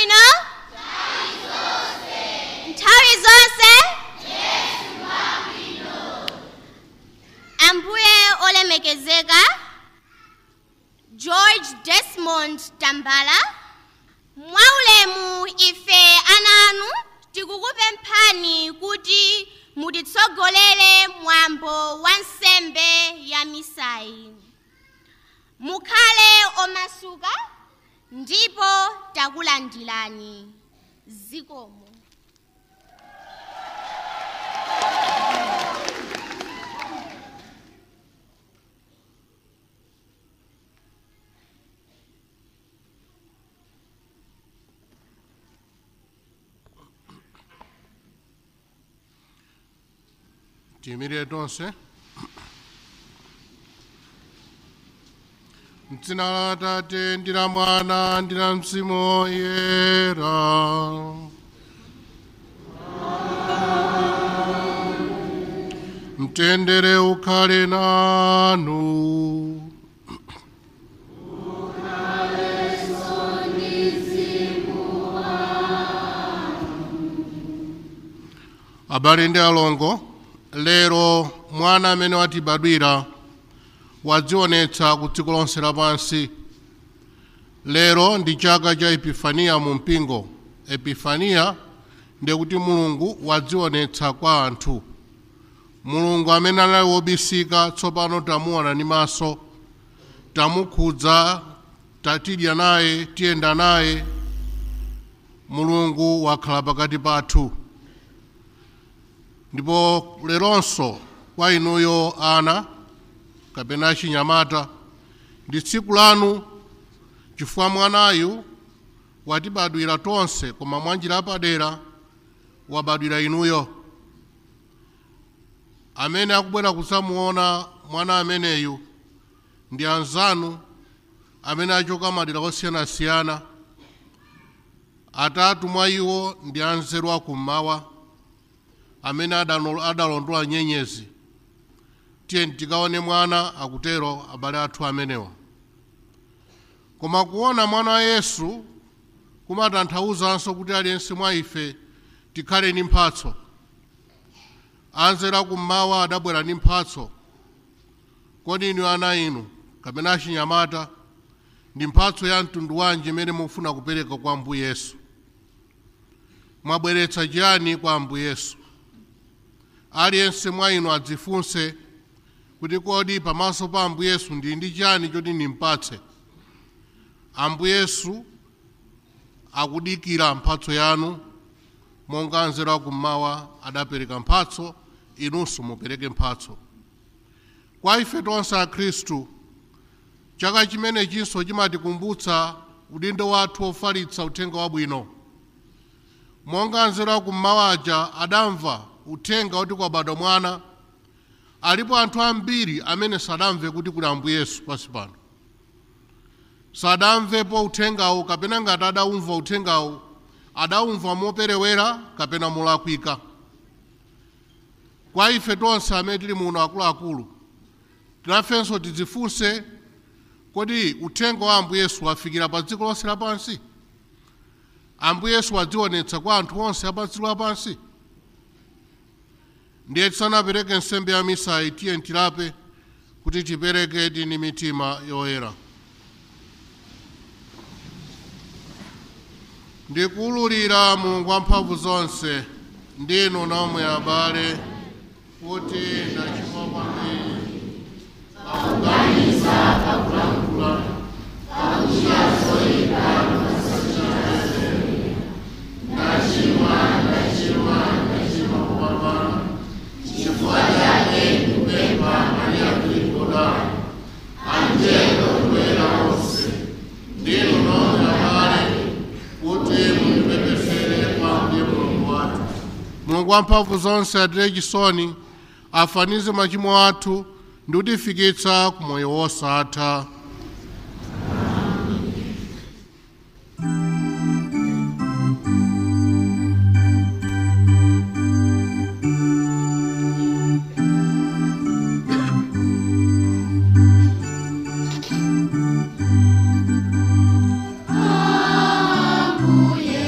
ngwabwino nthawi zonse. Ambuye olemekezeka George Desmond Tambala, mwaulemu ife ana anu tikukupemphani kuti mutitsogolere mwambo wa nsembe ya misayi. Mukhale omasuka ndipo takulandirani. Zikomo. Tiyimirire tonse. M'dzina la Atate ndi la Mwana ndi la Mzimu Woyera. Mtendere ukhale nanu. Abale ndi alongo, lero mwana amene watibadwira wadzionetsa ku dziko lonse lapansi. Lero ndi chaka cha Epifaniya mu mpingo. Epifaniya ndiye kuti Mulungu wadzionetsa kwa anthu. Mulungu amene anali wobisika tsopano tamuona ndi maso, tamukhudza, tatidya naye, tiyenda naye. Mulungu wakhala pakati pathu. Ndipo leronso kwa inuyo ana kapena achinyamata, ndi tsiku lanu, chifukwa mwanayu watibadwira tonse, koma mwanjira padera wabadwira inuyo. Amene akubwera kudzamuona mwana ameneyu ndi anzanu amene achoka madera osiyanasiyana. Atatu mwa iwo ndi anzeru akummawa amene adalondola nyenyezi. Tiye tikaone mwana, akutero abale athu amenewa. Koma kuona mwana wa Yesu kumatanthauzanso kuti aliyense mwa ife tikhale ndi mphatso. Anzeru akummawa adabwera ndi mphatso. Kodi inu ana inu kapena achinyamata, ndi mphatso ya mtundu wanji imene mufuna kupereka kwa Ambuye Yesu? Mwabweretsa chiyani kwa Ambuye Yesu? Aliyense mwa inu adzifunse kuti kodi pamaso pa Ambuye Yesu ndili ndi chiyani choti ndimpatse? Ambuye Yesu akudikira mphatso yanu, monga anzeru akummawa adapereka mphatso, inunso mupereke mphatso. Kwa ife tonse Akhristu, chaka chimenechinso chimatikumbutsa udindo wathu ofalitsa uthenga wabwino. Monga anzeru akummawa aja adamva uthenga woti kwabadwa mwana, alipo anthu ambiri amene sadamve kuti kuli Ambuye Yesu pansi pano. Sadamvepo uthengawo, kapena ngati adawumva uthengawo, adawumva moperewera kapena molakwika. Kwa ife tonse amene tili muno akuluakulu, tinafenso tidzifunse, kodi uthenga wa Ambuye Yesu wafikira pa dziko lonse lapansi? Ambuye Yesu wadzionetsa kwa anthu onse a pa dziko lapansi? Ndiye tisanapereke nsembe ya misa, tiye tilape kuti tipereke ndi mitima yoyera. Ndikuwululira Mulungu wamphamvu zonse ndinu nomwe abale kuti ndachimwa kwambiri pakuganiza, pakulankhula, pakuchita zoyipa, pasachita. Ndachimwa, ndachimwa, ndachimwa kupambana. Chifukwa chake ndikupempha Mariya Wodala, angelo oyera onse, ndinu nomwe abale kuti mundipepesere kwa Ambuye Mulungu wathu. Mulungu wamphamvu zonse atire chisoni, afanize machimo athu ndi kutifikitsa ku moyo wosatha. Ambuye.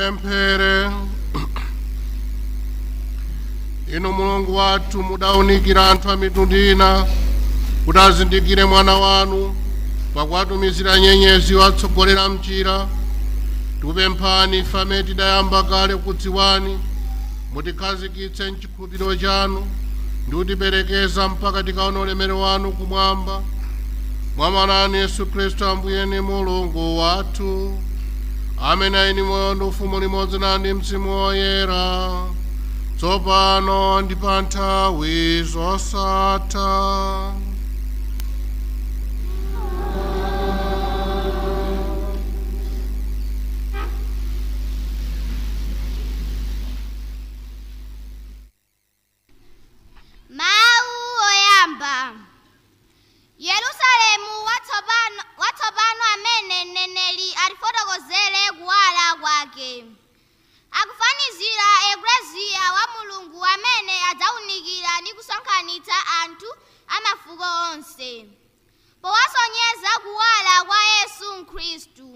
Tipemphere. Inu Mulungu wathu, mudaunikira anthu a mitundu ina kuti azindikire mwana wanu pakuwatumizira nyenyezi watsogolera mchira. Tikupemphani ife amene tidayamba kale kudziwani, mutikhazikitse mchikhulupiriro chanu ndi kutiperekeza mpaka tikaona ulemerero wanu kumwamba, mwa mwana wanu Yesu Khristu Ambuye ndi Mulungu wathu, amene ali ndi moyo ndi ufumu limodzi nanu ndi Mzimu Woyera, tsopano ndi pa nthawi zosatha. Mawu oyamba. Yerusalemu watsopano amene mneneri atifotokozere kuwala kwake, akufanizira Ekleziya wa Mulungu amene adzawunikira ndi kusonkhanitsa anthu amafuko onse, powasonyeza kuwala kwa Yesu Khristu.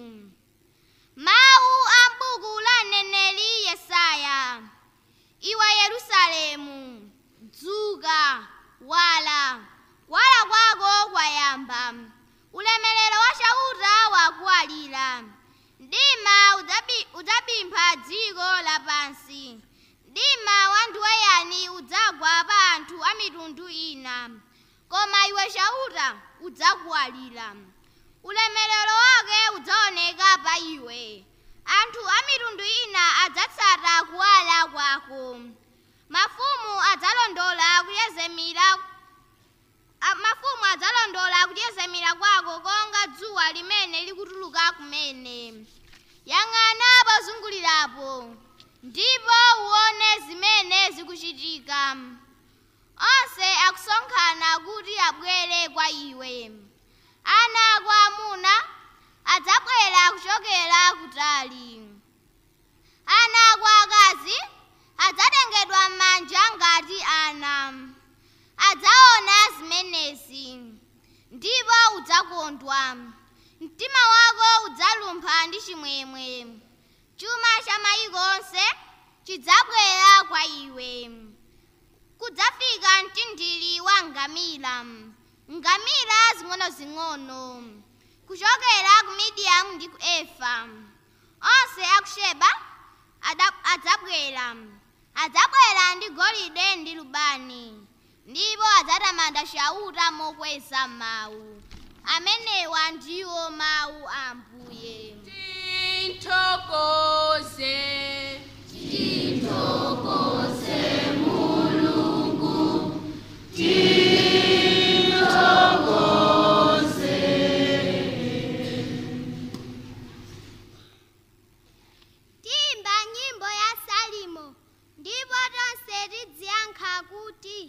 Mawu a m'buku la mneneri Yesaya. Iwe Yerusalemu, dzuka, wala, kuwala kwako kwayamba, ulemerero wa Chauta wakuwalira. Mdima udzabimpha dziko lapansi, mdima wa nduweyani udzagwa pa anthu a mitundu ina, koma iwe Chauta udzakuwalira. Ulemerero wake udzaoneka pa iwe, anthu a mitundu ina adzatsata kuwala kwako. Mafumu adzalondola kuyezemera kwako konga dzuwa limene likutuluka kumene. Yang'ana pozungulirapo ndipo uone zimene zikuchitika. Onse akusonkhana kuti abwere kwa iwe. Ana ako amuna adzabwera kuchokera kutali, ana ako akazi adzatengedwa m'manja ngati ana. Adzaona zimenezi ndipo udzakondwa, mtima wako udzalumpha ndi chimwemwe. Chuma cha mayiko onse chidzabwera kwa iwe. Kudzafika mtindiri wa ngamira, ngamira zing'onozing'ono, kuchokera ku Midiyamu ndi ku Efa. Onse a ku Sheba adzabwera ndi golide ndi lubani, ndipo adzatamanda Chauta mokweza mawu. Amenewa ndiwo mawu a Ambuye. Tithokoze, Tithokoze Mulungu, tithokoze. Timba nyimbo ya Salimo, ndipo tonse tidziyankha kuti: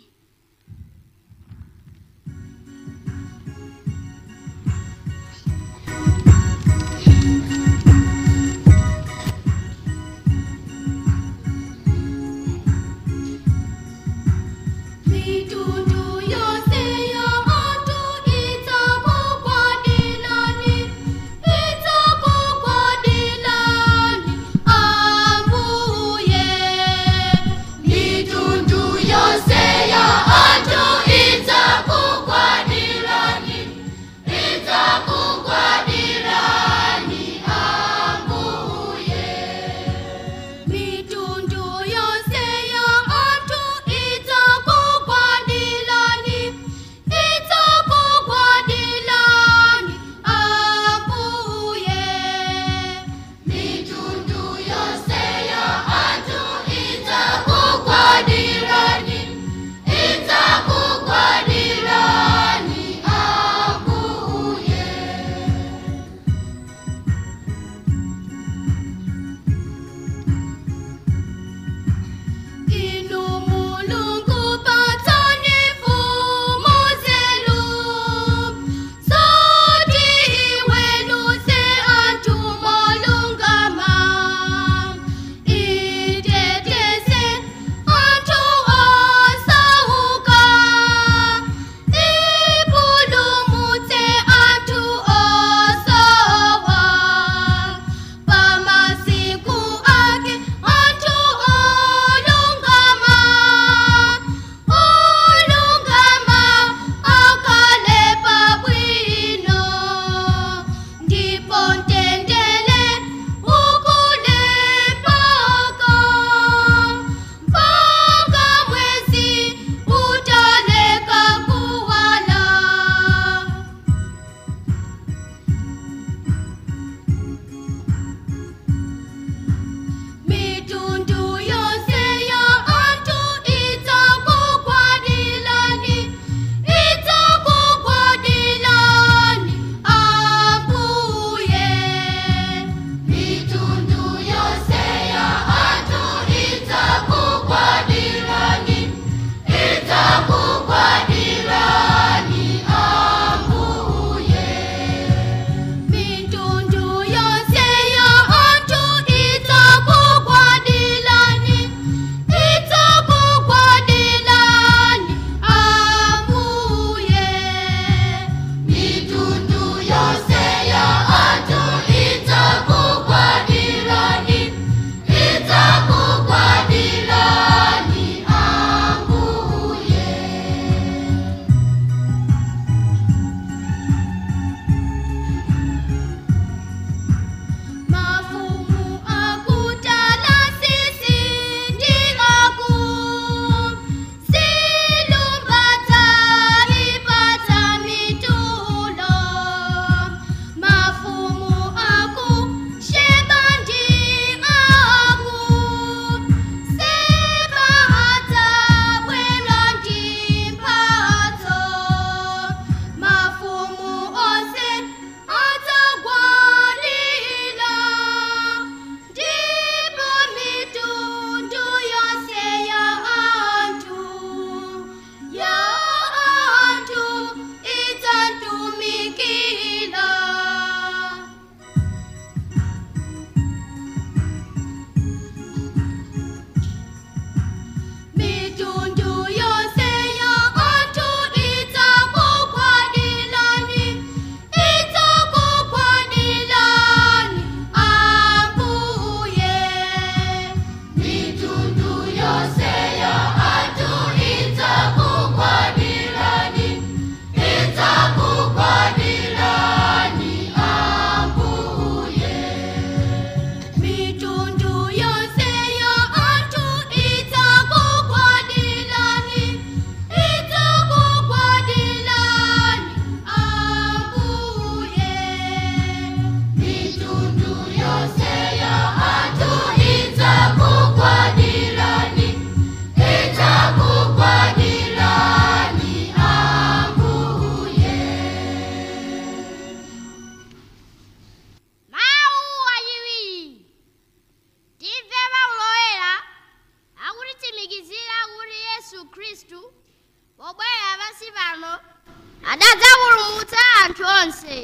Adadzapulumutsa anthu onse,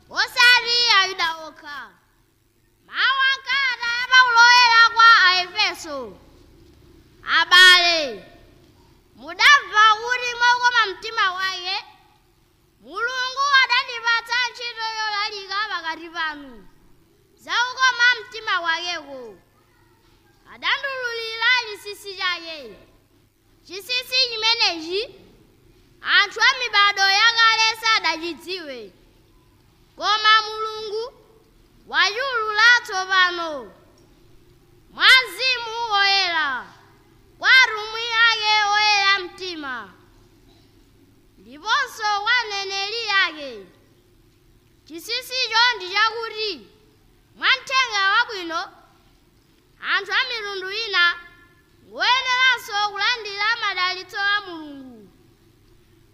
osati Ayuda okha. Mawu a kalata ya Paulo oyera kwa Aefeso. Abale, mudamva kuti mwakoma mtima wake, Mulungu adandipatsa ntchito yolalika pakati panu za ukoma mtima wakeko. Adandiululira chinsinsi chake. Chinsinsi chimenechi anthu a mibado yakale sadachidziwe, koma Mulungu wachiulula tsopano mwa Mzimu Woyera kwa atumwi ake oyera mtima, ndiponso kwa aneneri ake. Chinsinsicho ndi chakuti mwa mthenga wabwino anthu a mitundu ina ngoyeneranso kulandira madalitso a Mulungu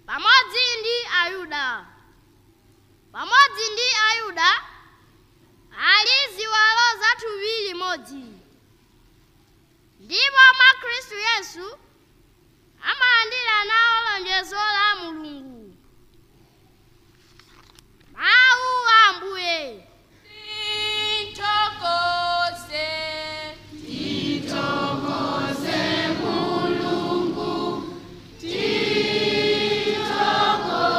pamodzi ndi Ayuda. Pamodzi ndi Ayuda ali ziwalo za thupi limodzi, ndipo mwa Khristu Yesu amalandira nawo lonjezo la Mulungu. Mawu a Ambuye. Tithokoze, tithokoze Mulungu,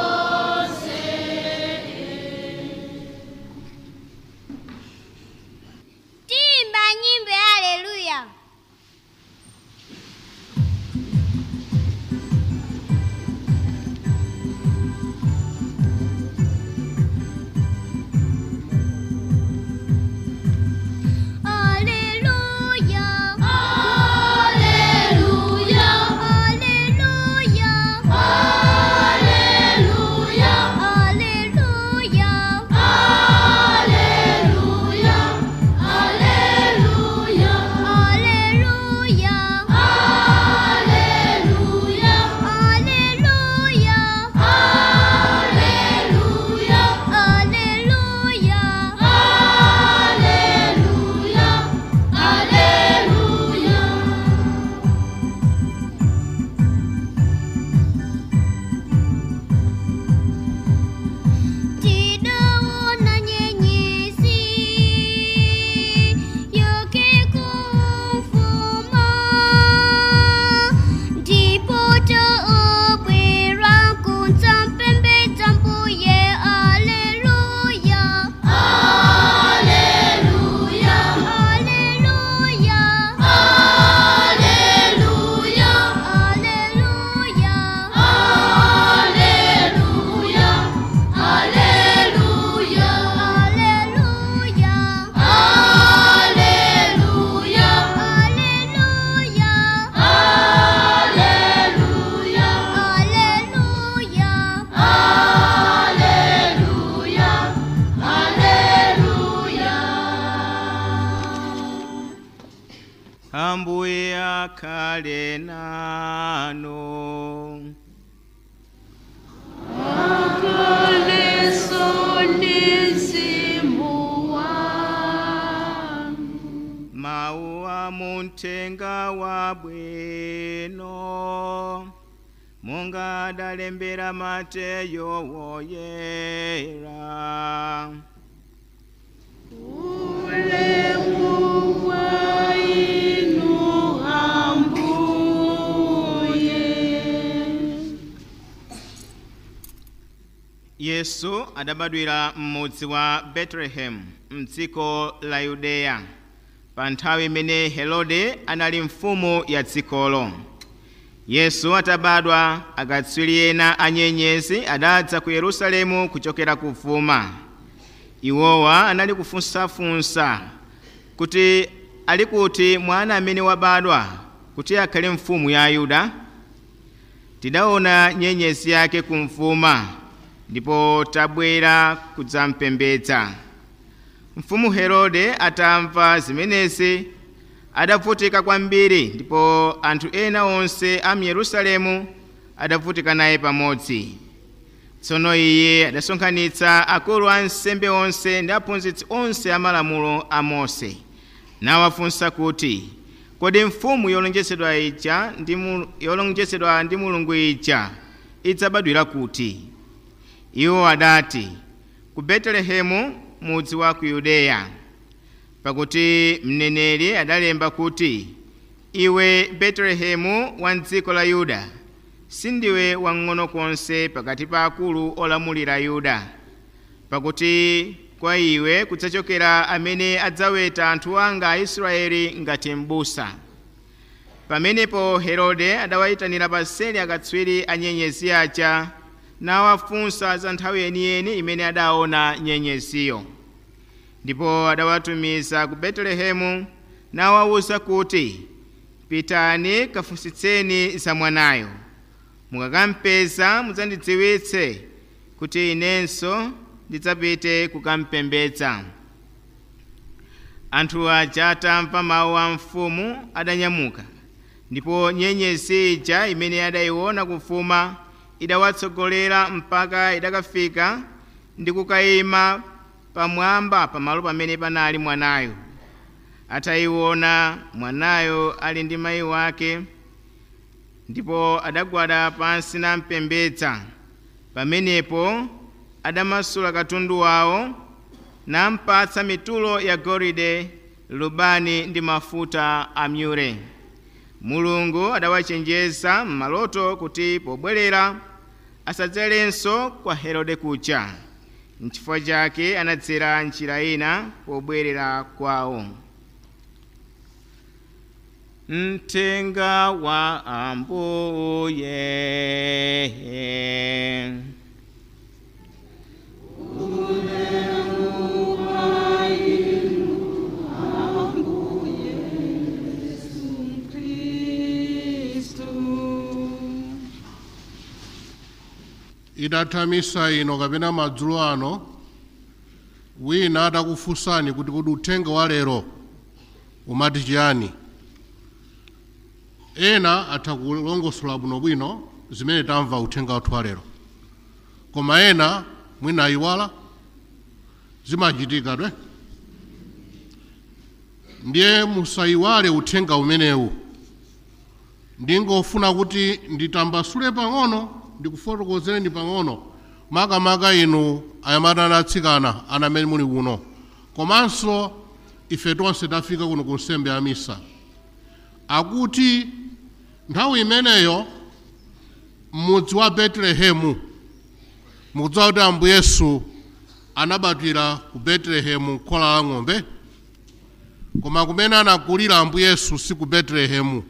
tithokoze. Timba nyimbo ya Haleluya. Haleluya. Haleluya. Haleluya. Haleluya. Haleluya. Haleluya, haleluya, Haleluya. haleluya, Haleluya. haleluya, Haleluya. haleluya, haleluya. Tidaona nyenyezi yakikufuma, ndipo taobwera kudzampembedza Mbuye. Haleluya. Haleluya, Haleluya. haleluya, Haleluya. haleluya, haleluya, Haleluya. haleluya, Haleluya. haleluya, Haleluya. haleluya, haleluya. Ambuye akhale nanu. Mawu a muthenga wabwino monga adalembera Mateyo woyera. Yesu adabadwira m'mudzi wa Betelehemu mdziko la Yudeya pa nthawi imene Herode anali mfumu ya dzikolo. Yesu atabadwa, akatswiri ena a nyenyezi adadza ku Yerusalemu kuchokera kuvuma. Iwowa anali kufunsafunsa kuti ali kuti mwana amene wabadwa kuti akhale mfumu ya Ayuda. Tidaona nyenyezi yake kumvuma ndipo tabwera kudzampembedza. Mfumu Herode atamva zimenezi adavutika kwambiri, ndipo anthu ena onse a mu Yerusalemu adavutika naye pamodzi. Tsono iye adasonkhanitsa akulu a ansembe onse ndi aphunzitsi onse a malamulo a Mose, nawafunsa kuti, kodi mfumu yolonjezedwa ndi Mulungu ija idzabadwira kuti? Iwo adati, ku Betelehemu, mudzi wa ku Yudeya, pakuti mneneri adalemba kuti, iwe Betelehemu wa dziko la Yuda, sindiwe wang'ono konse pakati pa akulu olamulira Yuda, pakuti kwa iwe kudzachokera amene adzaweta anthu anga Aisraeli ngati m'busa. Pamenepo Herode adawayitanira paseli akatswiri a nyenyezi aja nawafunsa za nthawi yeniyeni imene adaona nyenyeziyo. Ndipo adawatumiza ku Betelehemu nawawuza kuti, pitani kafunsitseni za mwanayo, mukakampeza mudzandidziwitse kuti inenso ndidzapite kukampembedza. Anthu aja atamva mawu a mfumu adanyamuka, ndipo nyenyezi ija imene adayiona kufuma idawatsogolera mpaka idakafika ndi kukayima pamwamba pamalo pamene panali mwanayo. Atayiona mwanayo ali ndi mayi wake, ndipo adagwada pansi nampembedza. Pamenepo adamasula katundu wawo nampatsa mitulo ya golide, lubani ndi mafuta a mure. Mulungu adawachenjeza m'maloto kuti pobwerera asadzerenso kwa Herode kuja. Nchifukwa chake anadzera njira ina pobwerera kwawo. Mthenga wa Ambuye. Idatha misa ino kapena madzulo ano, wina atakufunsani kuti kodi uthenga wa lero umati chiyani, ena atha kulongosola bwinobwino zimene tamva uthenga wathu wa lero, koma ena mwina ayiwala. Zimachitika twe. Ndiye musayiwale uthenga umenewu. Ndingofuna kuti nditambasule pang'ono, ndikufotokozereni pang'ono, makamaka inu anyamata ndi atsikana ana amene muli kuno, komanso ife tonse tafika kuno ku nsembe ya misa. Akuti nthawi imeneyo mudzi wa Betelehemu, mukudziwa kuti Ambuye Yesu anabadwira ku Betelehemu khola la ng'ombe, koma kumene anakulira Ambuye Yesu si ku Betelehemu.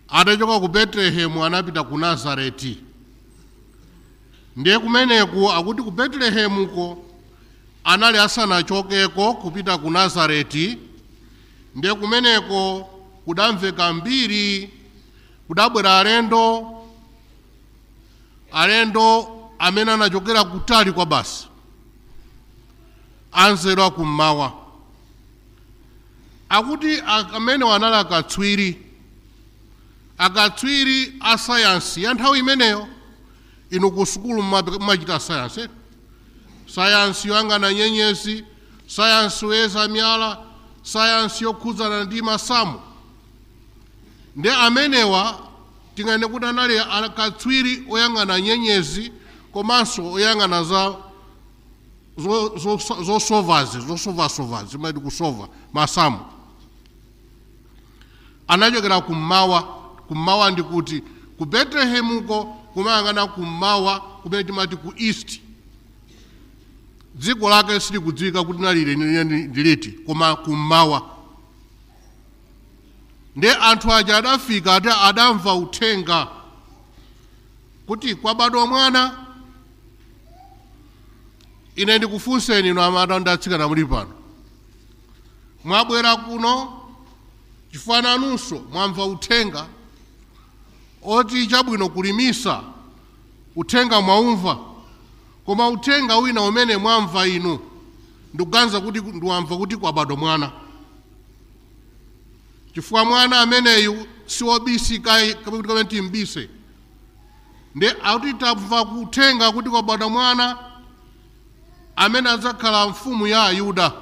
Atachoka ku Betelehemu anapita ku Nazareti. Ndiye kumeneku akuti ku Betelehemuko anali asanachokeko kupita ku Nazareti. Ndiye kumeneko kudamveka mbiri, kudabwera alendo, alendo amene anachokera kutali kwa basi, anzeru akummawa. Akuti amene anali akatswiri, akatswiri a sayansi ya nthawi imeneyo. Inu ku sukulu mmachita sayansi, sayansi yoyang'ana nyenyezi, sayansi yoyeza miyala, sayansi yokhudzana ndi masamu. Ndi amenewa tingane kuti anali akatswiri oyang'ana nyenyezi komanso oyang'ana za zosovazi, zosovasovazi, zimati kusova masamu. Anachokera kummawa. Kummawa ndikuti ku Betlehemuko kumayang'ana kummawa, kumene timati ku east. Dziko lake silikudziwika kuti nalili ndiliti, koma kummawa. Ndi anthu aja adafika ati adamva uthenga kuti kwabadwa mwana. Ine ndikufunseni inu amata ndi atsikana muli pano, mwabwera kuno chifukwa nanunso mwamva uthenga oti chabwino kulimisa, uthenga mwaumva, koma uthenga wina umene mwamva inu ndikuganiza kuti ndiwamva kuti kwabadwa mwana, chifukwa mwana ameneyu siwobisika kuti kamene timbise. Ndi akuti tamva kuthenga kuti kwabadwa mwana amene adzakhala mfumu ya Ayuda.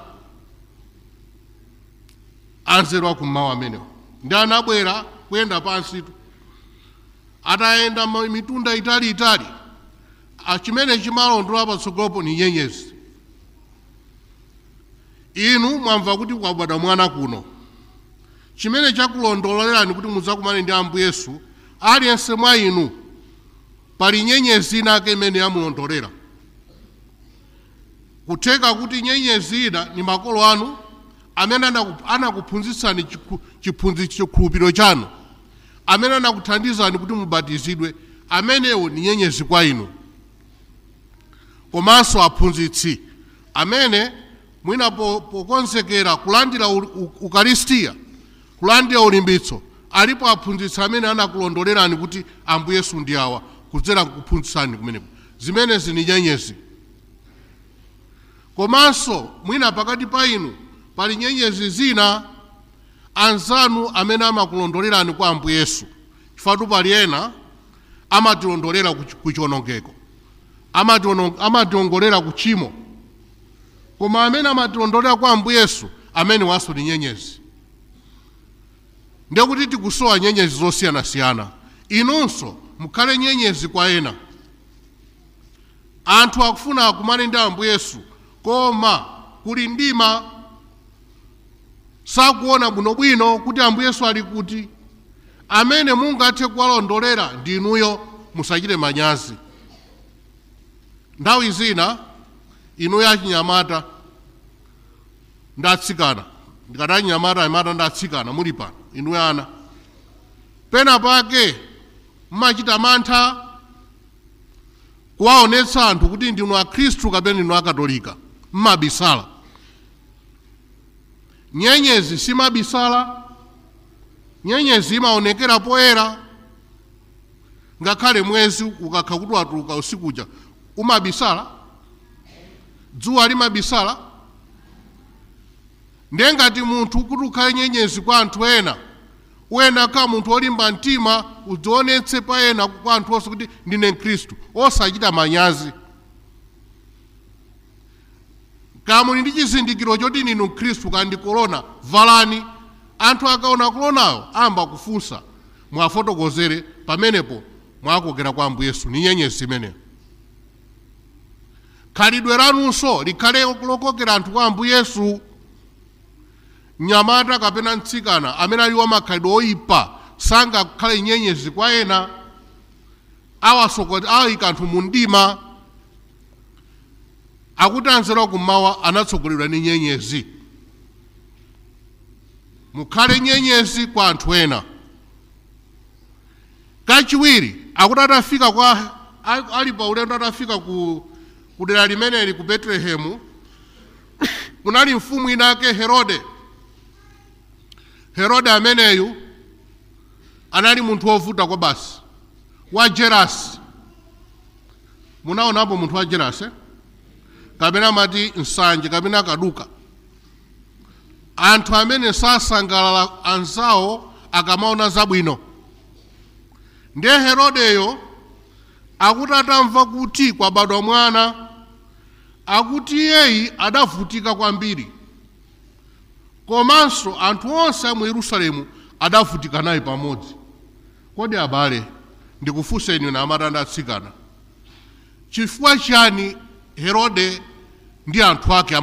Anzeru akummawa amenewo ndi anabwera kuyenda pansitu. Atayenda mitunda italiitali Chimene chimalondola patsogolopo ni nyenyezi. Inu mwamva kuti kwabadwa mwana kuno, chimene chakulondolerani kuti mudzakumane ndi Ambuye Yesu, aliyense mwa inu pali nyenyezi inake imene yamulondolera. Kutheka kuti nyenyezi ina ni makolo anu amene anakuphunzitsani chikhulupiriro chanu, amene anakuthandizani kuti mubatizidwe, amenewo ni nyenyezi kwa inu. Komanso aphunzitsi amene mwina pokonzekera kulandira ukaristiya, kulandira ulimbitso, alipo aphunzitsi amene anakulondolerani kuti Ambuye Yesu ndi awa, kudzera kuphunzitsani kumeneko. Zimenezi ni nyenyezi. Komanso mwina pakati pa inu pali nyenyezi zina, anzanu amene amakulondolerani kwa Ambuye Yesu. Chifukwa pali ena amatilondolera ku chiwonongeko, amationgolera ku tchimo, koma amene amatilondolera kwa Ambuye Yesu amene wanso ni nyenyezi. Ndiye kuti tikusowa nyenyezi zosiyanasiyana. Inunso mukhale nyenyezi kwa ena. Anthu akufuna akumane ndi Ambuye Yesu, koma kuli mdima, sakuona bwinobwino kuti Ambuye Yesu ali kuti. Amene mungathe kuwalondolera ndi inuyo, musachite manyazi. Nthawi zina inuyo achinyamata ndi atsikana, ndikati achinyamata, anyamata ndi atsikana muli pano, inuyo ana, pena pake mmachita mantha kuwaonetsa anthu kuti ndinu akhristu kapena ndinu akatolika, mmabisala. Nyenyezi simabisala, nyenyezi imaonekera poyera. Ngakhale mwezi ukakha kuti watuluka usikuja umabisala, dzuwa limabisala. Ndiye ngati munthu kuti ukhale nyenyezi kwa anthu ena, wena ka munthu olimba mtima, udzionetse pa ena kwa anthu onse kuti ndine mkhristu, osachita manyazi. Kamuli ndi chizindikiro choti ndinu mkhristu, kandi korona, valani. Anthu akaona koronayo amba kufunsa, mwafotokozere, pamenepo mwakokera kwa Ambuye Yesu. Ni nyenyezi imeneyo. Khalidwe lanunso likhale lokokera anthu kwa Ambuye Yesu. Mnyamata kapena mtsikana amene ali wamakhalidwe oyipa sangakhale nyenyezi kwa ena, awayika anthu mu mdima. Akuti anzeru kummawa anatsogoleredwa ndi nyenyezi. Mukhale nyenyezi kwa anthu ena. Kachiwiri, akuti atafika kwa ali pa ulendo, atafika ku dera limeneli ku Betelehemu, kunali mfumu inake Herode. Herode ameneyu anali munthu wovuta kwa basi, wa jerasi. Munaonapo munthu wa jerasi? Kapena amati nsanje kapena kaduka. Anthu amene sasangalala anzawo akamaona zabwino. Ndiye Herodeyo akuti atamva kuti kwabadwa mwana, akuti iyeyi adavutika kwambiri, komanso anthu onse a mu Yerusalemu adavutika naye pamodzi. Kodi abale, ndikufunseni inu amatanda atsikana, chifukwa chani Herode ndi anthu ake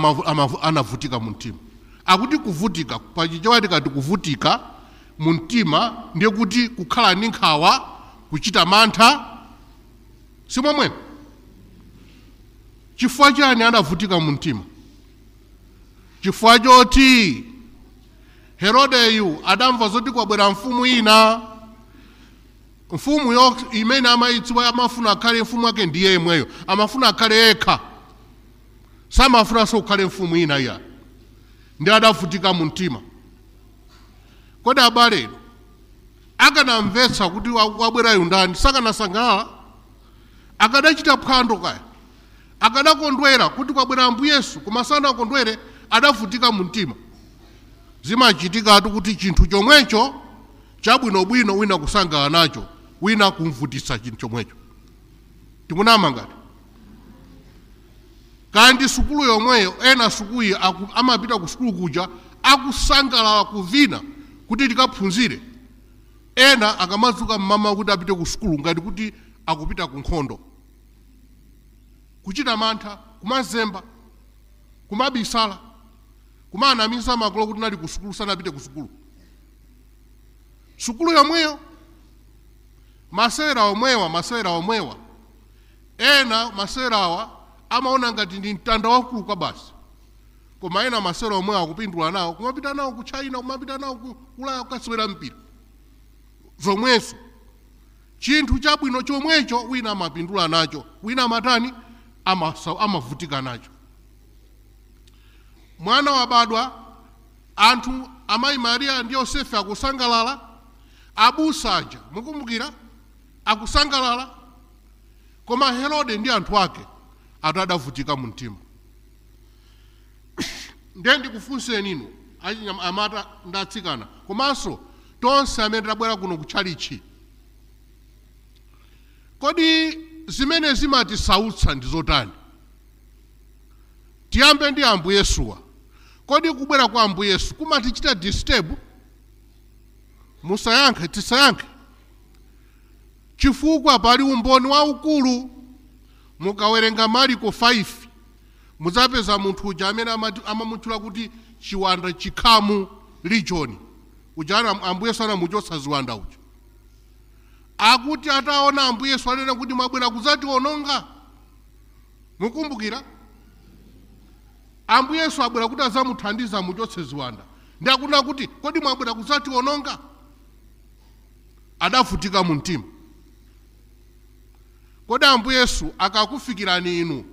anavutika mu mtima? Akuti kuvutika pachichewa tikati kuvutika mu mtima ndiye kuti kukhala ndi nkhawa, kuchita mantha, si momwemo? Chifukwa chani anavutika mu mtima? Chifukwa choti Herodeyu adamva zoti kwabwera mfumu ina, mfumu yo imene amayidziwa, amafuna akhale mfumu yake ndiye yemweyo, amafuna akhale yekha, samafunanso kukhale mfumu ina iya. Ndi adavutika mu mtima. Kodi abale akanamvetsa kuti wabwerayu ndani, sakanasangalala? Akadachita phwando kaya, akadakondwera kuti kwabwera Ambuye Yesu, koma sanakondwere, adavutika mu mtima. Zimachitikatu kuti chinthu chomwecho chabwinobwino wina kusangalala nacho, wina kumvutitsa chinthu chomwecho. Tikunama ngati kandi sukulu yomweyo, ena sukuluyi amapita ku sukulu kuja akusangalala kuvina kuti tikaphunzire, ena akamadzuka mmamawa kuti apite ku sukulu ngati kuti akupita ku nkhondo. Kuchita mantha, kumazemba, kumabisala, kumanamiza makolo kuti nali kusukulu, sanapite kusukulu. Sukulu yomweyo, masewera omwewa, masewera omwewa. Ena masewerawa amaona ngati ndi mtanda wakulu kwa basi, koma ena masewera omwewa akupindula nawo, kumapita nawo ku China, kumapita nawo ku Ulaya kukasewera mpira. Zomweso chinthu chabwino chomwecho wina amapindula nacho, wina amatani, amavutika nacho. Mwana wabadwa, anthu amayi Mariya ndi Yosefe akusangalala, abusa aja mukumbukira akusangalala, koma Herode ndi anthu ake atadavutika mu mtima. Ndiye ndikufunseni inu amata ndi atsikana, komanso tonse amene tabwera kuno kutchalichi, kodi zimene zimatisautsa ndi zotani? Tiyambe ndi Ambuye Yesuwa. Kodi kubwera kwa Ambuye Yesu kumatichita disturb? Musayankhe, tisayankhe, chifukwa pali umboni waukulu. Mukawerenga Mariko 5 mudzapeza munthu uja amene amamutchula kuti chiwanda chikhamu legion uja, Ambuye Yesu anamuchotsa ziwanda uja. Akuti ataona Ambuye Yesu anena kuti mwabwera kudzationonga. Mukumbukira Ambuye Yesu abwera kuti adzamuthandiza amuchotse ziwanda, ndi akunena kuti kodi mwabwera kudzationonga? Adavutika mu mtima. Kodi Ambuye Yesu akakufikirani inu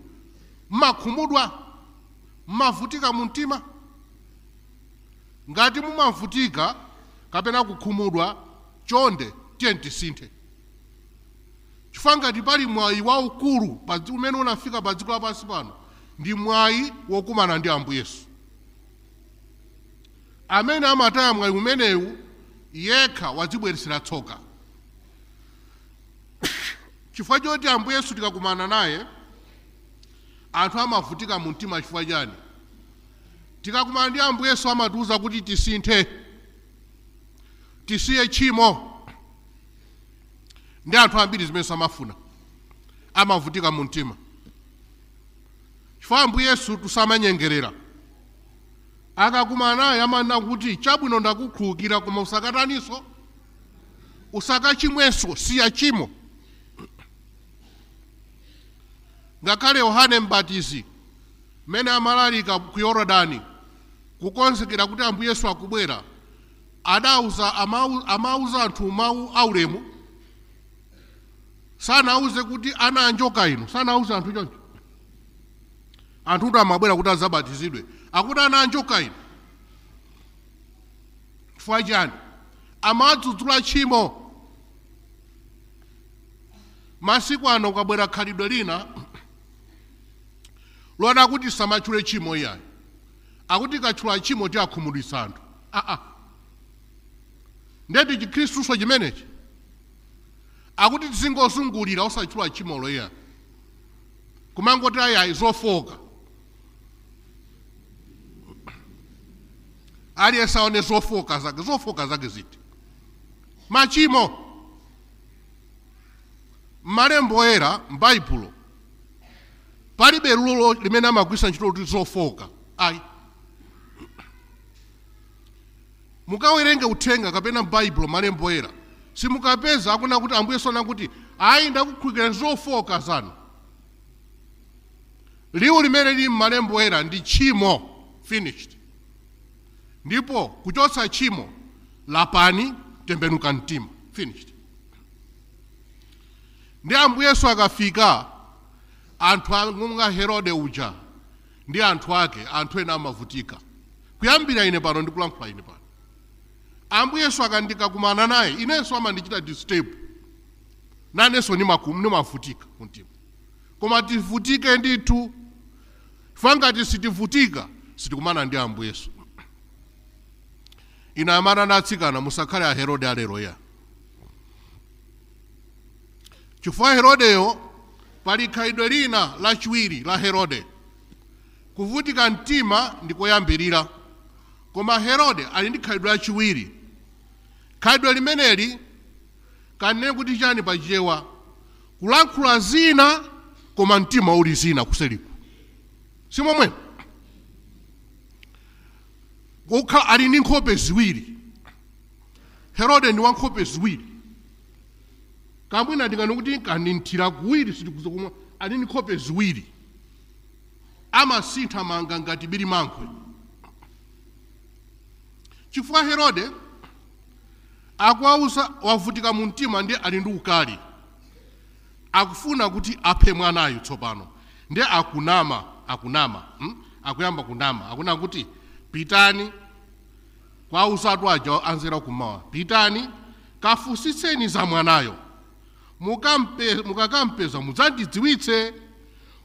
mmakhumudwa, mmavutika mu mtima? Ngati mumavutika kapena kukhumudwa, chonde tiye tisinthe, chifukwa ngati pali mwayi waukulu umene unafika pa dziko lapansi pano ndi mwayi wokumana ndi Ambuye Yesu. Amene amataya mwayi umenewu yekha wadzibweresera tsoka, chifukwa choti Ambuye Yesu tikakumana naye anthu amavutika mu mtima. Chifukwa chani? Tikakumana ndi Ambuye Yesu amatiuza kuti tisinthe, tisiye tchimo, ndi anthu ambiri zimene samafuna, amavutika mu mtima. Chifukwa Ambuye Yesu tusamanyengerera, akakumana naye amanena kuti chabwino ndakukhululukira, koma usakataninso, usakachimwenso, siya chimo. Ngakhale Yohane Mbatizi mmene amalalika ku Yorodani kukonzekera kuti Ambuye Yesu akubwera, adauza amauza anthu mawu aulemu. Sanauze kuti ana anjoka inu, sanauze anthu choncho. Anthu kuti amabwera kuti adzabatizidwe, akuti ana anjoka inu. Chifukwa chani? Amadzudzula tchimo. Masiku ano ukabwera khalidwe lina lona kuti samatchule tchimo iyayi, akuti katchula tchimo tiakhumudwitsa anthu. Ndeti chikhristuso chimenechi akuti tizingozungulira osatchula tchimolo iyayi, kumangoti ayayi zofoka, aliyense aone zofoka zake. Zofoka zake ziti? Machimo. Malembo oyera m'Baibulo palibe lulo limene amagwisa ntchito kuti zofoka ayi. Mukawerenge uthenga kapena m'Baibulo malembo oyera, simukapeza akuna kuti Ambuye Yesu kuti ayi ndakukhululukira zofoka zanu. Liwu limene lili m'malembo oyera ndi tchimo, finished. Ndipo kuchotsa tchimo, lapani, tembenuka mtima, finished. Ndi Ambuye Yesu akafika, anthu monga Herode uja ndi anthu ake, anthu ena amavutika. Kuyambira ine pano ndikulankhula ine pano, Ambuye Yesu akandikakumana naye inenso amandichita disturb, nanenso nimavutika mtima. Koma tivutike ndithu, chifukwa ngati sitivutika sitikumana ndi Ambuye Yesu. Ina amana natsikana, musakhale a Herode alero ya, chifukwa Herodeyo pali khalidwe lina lachiwiri la Herode. Kuvutika mtima ndikoyambirira, koma Herode ali ndi khalidwe lachiwiri. Khalidwe limeneli kanene kuti chani pachichewa? Kulankhula zina Koma mtima uli zina kuseliku, simomwe kukhala ali ndi nkhope ziwiri. Herode ndi wankhope ziwiri. Kamwina ndingani kuti kandinthira kuwiri, sitikuza kumwa. Ali ndi nkhope ziwiri, amasintha manga ngati biri mankhwe. Chifukwa Herode akuwauza, wavutika mu mtima, ndiye ali ndi ukali, akufuna kuti aphe mwanayo tsopano. Ndiye akunama, akunama, Akuyamba kunama, akunena kuti pitani kwa usatu aja anzera kumawa, pitani kafunsitseni za mwanayo, mukakampeza mudzandidziwitse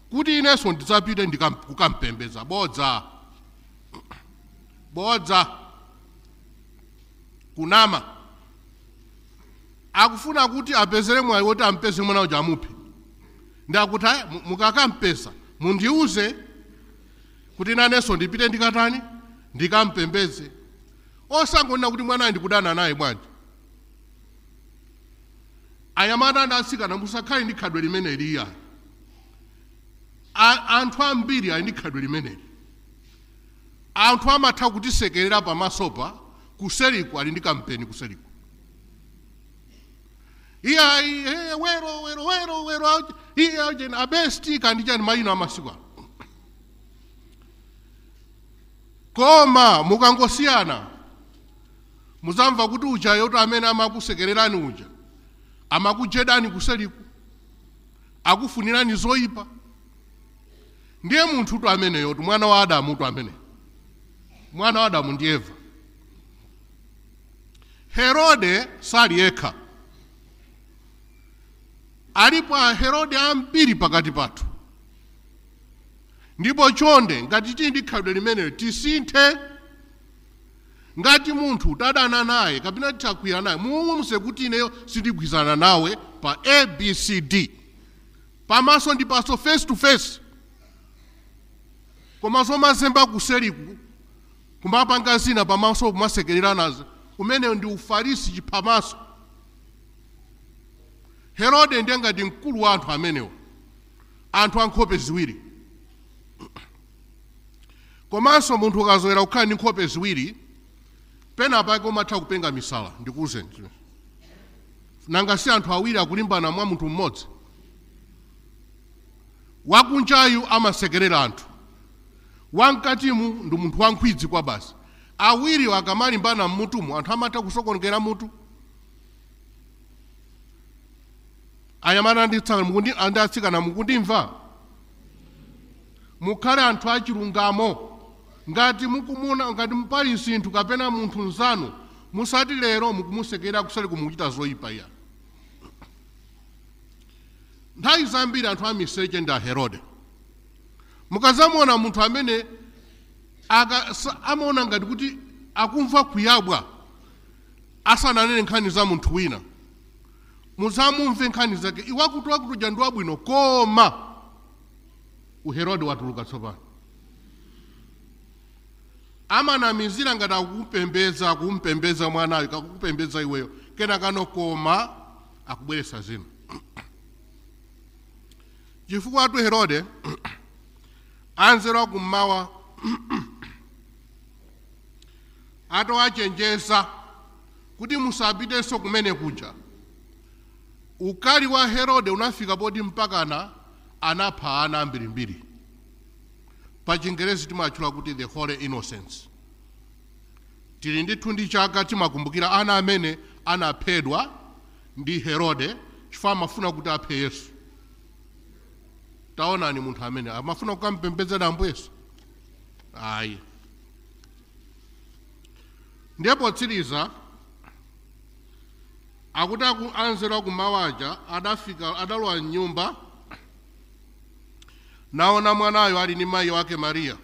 kuti inenso ndidzapite kukampembedza. Bodza, bodza, kunama. Akufuna kuti apezere mwayi woti ampeze mwana uja amuphe. Ndakuti ayi, mukakampeza mundiuze kuti nanenso ndipite ndikatani, ndikampembedze. Osangonena kuti mwanayi ndikudana naye bwanji. Anyamata ndi atsikana, musakhale ndi khadwe limeneli iyayi. Anthu ambiri ali ndi khadwe limeneli. Anthu amatha kutisekerera pamasopa, kuseliku ali ndi kampeni kuseliku. Iyayi, wero wero wero wero, iye aje abesti kandi chani mayina amasiku ano. Koma mukangosiyana muzamva kuti uja yoto amene amakusekererani uja amakujedani kuseliku, akufunirani zoyipa. Ndiye munthu tu ameneyo, tu mwana wa Adamu tu amene, mwana wa Adamu ndi Eva. Herode sali yekha, alipo a Herode ambiri pakati pathu. Ndipo chonde, ngati tili ndi khalidwe limenelo, tisinthe. Ngati munthu tadana naye kapena titakwiya naye, muwuze kuti ineyo sindigwizana nawe pa ABCD, pamaso ndi paso, face to face. Komanso mazemba kuseliku kumapanga zina pamaso kumasekerera nazo, umeneyo ndi ufarisi chiphamaso. Herode ndiye ngati mkulu wa anthu amenewo, anthu ankhope ziwiri. Komanso munthu ukazoera kukhala ndi nkhope ziwiri, pena pake umatha kupenga misala. Ndikuwuzeni, nanga si anthu awiri akulimbana mwa munthu mmodzi? Wakunjayu amasekerera anthu, wamkatimu ndi munthu wankhwidzi kwa basi. Awiri akamalimbana mmutumu, anthu amatha kusokonekera mutu. Anyamata ndi atsikana, mukundimva? Mukhale anthu achilungamo. Ngati mukumuna, ngati pali zinthu kapena munthu nzanu, musati lero mukumusekera, kusali kumuchita zoyipa iya. Nthawi zambiri anthu amiseche ndi a Herode. Mukazamuona munthu amene amaona ngati kuti akumva kuyabwa asananene nkhani za munthu wina, muzamumve nkhani zake, iwakuti wakutuja ndi wabwino, koma uherode watuluka tsopano. Amanamizira ngati akukupembedza, akumpembedza mwanayo, kakukupembedza iweyo, kenakano koma akubweretsa zina. Chifukwa atu Herode, anzeru akummawa atawachenjeza kuti musapitenso kumene kuja, ukali wa Herode unafika poti mpakana anapha ana ambirimbiri. Pa Chingerezi timatchula kuti the Holy Innocents. Tili ndithu ndi chaka timakumbukira ana amene anaphedwa ndi Herode chifukwa amafuna kuti aphe Yesu. Taonani, munthu amene amafuna kukampembedzera Ambuye Yesu ayi. Ndiye potsiriza akuti anzeru akumawaja adafika, adalowa mnyumba, naona mwanayo ali ndi mayi wake Mariya,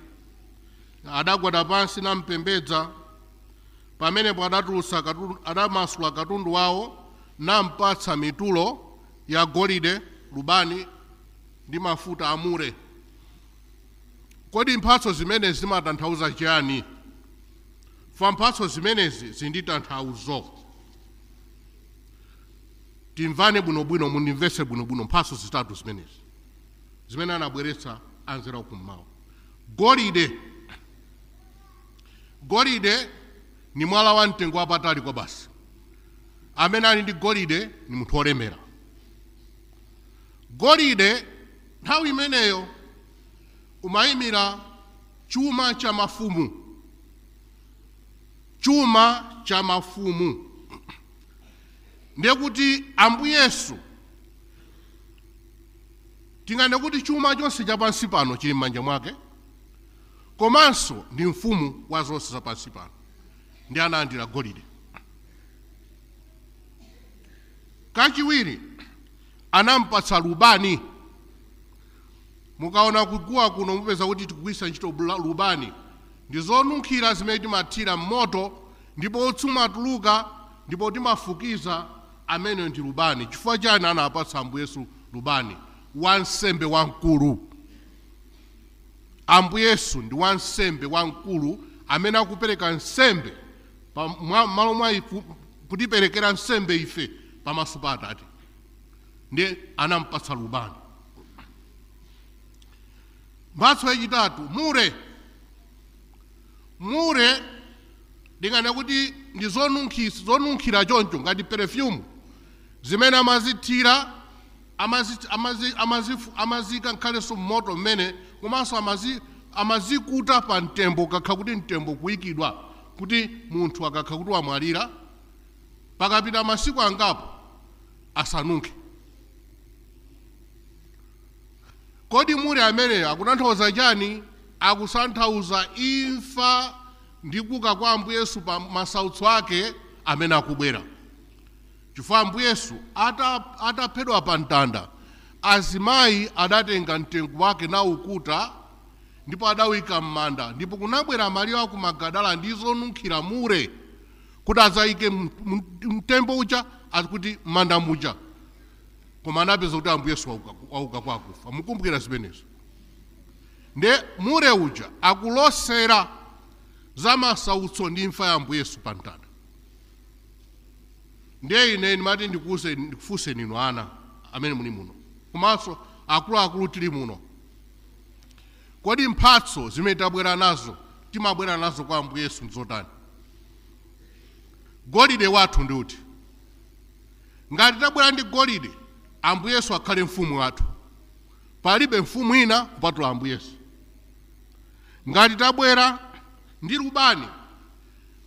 adagwada pansi nampembedza. Pamenepo adatulutsa adamasula katundu wawo nampatsa mitulo ya golide, lubani ndi mafuta amure. Kodi mphatso zimenezi zimatanthauza chiyani? Fa mphatso zimenezi zindi tanthauzo. Timvane bwinobwino, mundimvese bwinobwino. Mphatso zitatu zimenezi. zimene anabweretsa anzeru akummawa. Golide, golide ni mwala wa mtengo wapatali kwa basi. Amene ali ndi golide ni munthu wolemera. Golide nthawi imeneyo umayimira chuma cha mafumu, chuma cha mafumu. Ndiye kuti Ambuye Yesu, tingane kuti chuma chonse cha pansi pano chili m'manja mwake, komanso ndi mfumu wa zonse za pansi pano, ndi analandira golide. Kachiwiri anampatsa lubani. Mukaona kuguwa kuno mupeza kuti tikugwiritsa ntchito lubani, ndi zonunkhira zimene timathira m'moto ndipo utsi umatuluka ndipo timafukiza. Amene ndi lubani. Chifukwa chani anapatsa Ambuye Yesu lubani? Wansembe wamkulu. Ambuye Yesu ndi wansembe wamkulu amene akupereka nsembe malo mwa ife, kutiperekera nsembe ife pamaso pa Atate, ndiye anampatsa lubani. Mphatso yachitatu, mure. Mure ndingane kuti ndi zonunkhira choncho ngati perfume zimene amazithira, amazika nkhalenso mmoto mmene, komanso amazikuta pa mtembo, ukakha kuti mtembo kuyikidwa kuti munthu akakha kuti wamwalira pakapita masiku angapo asanunkhe. Kodi mure ameneyo akutanthauza chani? Akutanthauza imfa ndi kuuka kwa Ambuye Yesu pa masautso ake amene akubwera. Chifukwa Ambuye Yesu ataphedwa pa mtanda, azimayi adatenga mtengo wake nawukuta ndipo adawika m'manda, ndipo kunabwera Mariya wa ku Magadala ndi zonunkhira mure kuti adzayike mtembo uja, akuti m'manda muja, koma anapeza kuti Ambuye Yesu wauka kwa akufa. Mukumbukira zimenezo. Nde mure uja akulosera za masautso ndi imfa ya Ambuye Yesu pa mtanda. Ndiye ine ndimati ndikufunse ninu ana amene muli muno, komanso akuluakulu tili muno, kodi mphatso zimene tabwera nazo, timabwera nazo kwa Ambuye Yesu nzotani? Golide wathu ndi uti? Ngati tabwera ndi golide, Ambuye Yesu akhale mfumu wathu. Palibe mfumu ina kupatula Ambuye Yesu. Ngati tabwera ndi lubani,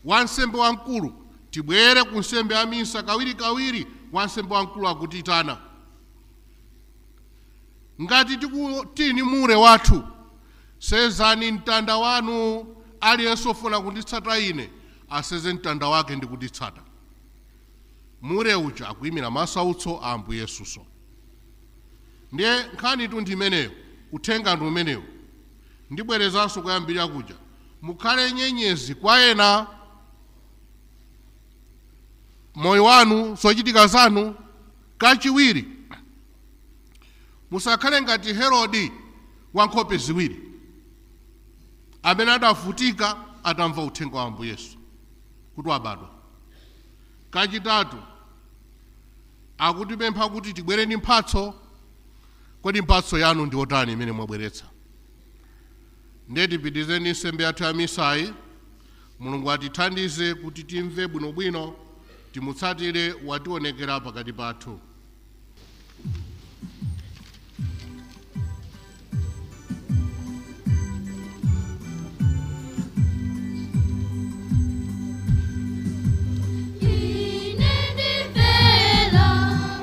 wansembe wamkulu, tibwere ku nsembe ya misa kawirikawiri, wansembe wamkulu akutitana. Ngati tini mure wathu, sezani mtanda wanu, aliyense ofuna kunditsata ine aseze mtanda wake ndi kunditsata. Mure uja akuyimira masautso a Ambuye Yesuso. Ndiye nkhani tu ndi imeneyo, uthenga ndi umeneyo. Ndibwerezanso kuyambirira kuja, mukhale nyenyezi kwa ena. Moyo wanu, zochitika zanu. Kachiwiri, musakhale ngati Herode wa nkhope ziwiri amene adavutika atamva uthenga wa Ambuye Yesu kuti wabadwa. Kachitatu, akutipempha kuti tibwere ndi mphatso. Kodi mphatso yanu ndi otani imene mwabweretsa? Ndiye tipitizeni nsembe yathu ya misayi. Mulungu atithandize kuti timve bwinobwino, timutsatire wationekera pakati pathu. Ine ndimvera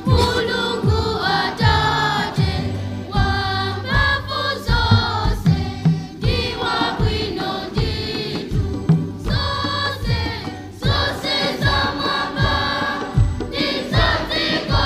Mulungu Atate wamphamvu zonse, ndi wabwino ndithu. Zonse, zonse za mwamba ndi za dziko.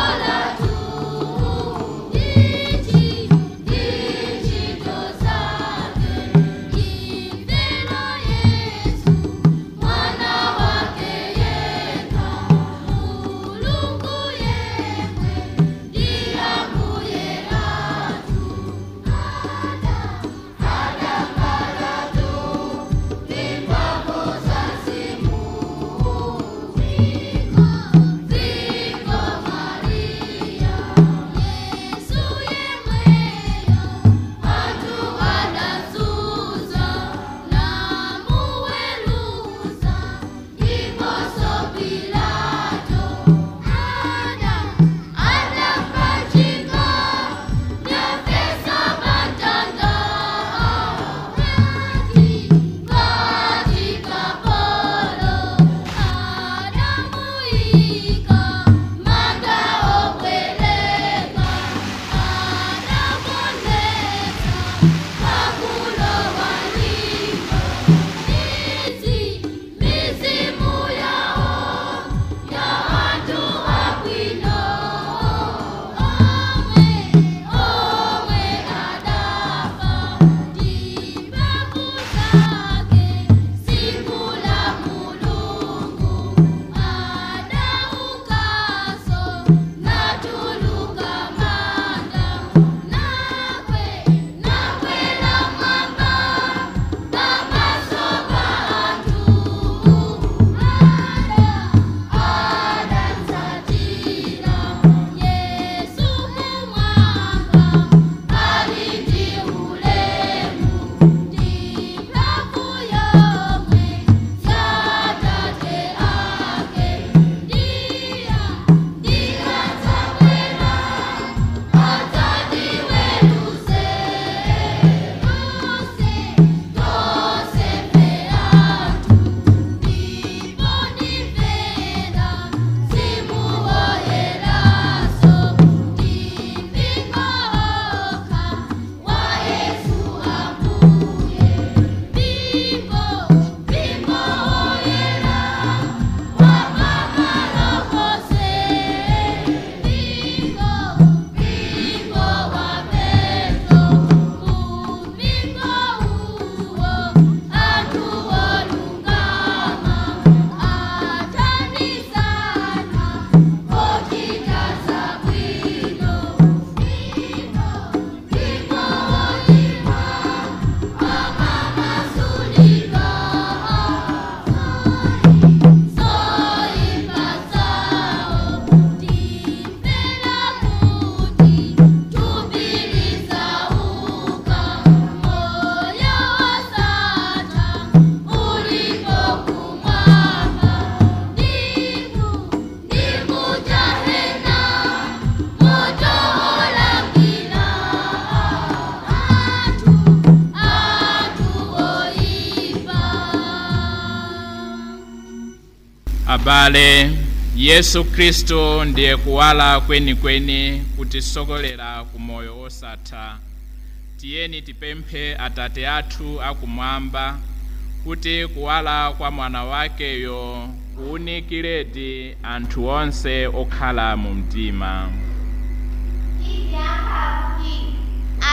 Abale, Yesu Kristu ndiye kuwala kwenikweni kutisokolera ku moyo wosatha. Tiyeni tipemphe Atate athu akumwamba kuti kuwala kwa mwana wakeyo kuwunikiredi anthu onse okhala mu mdima. Tiyankha kuti,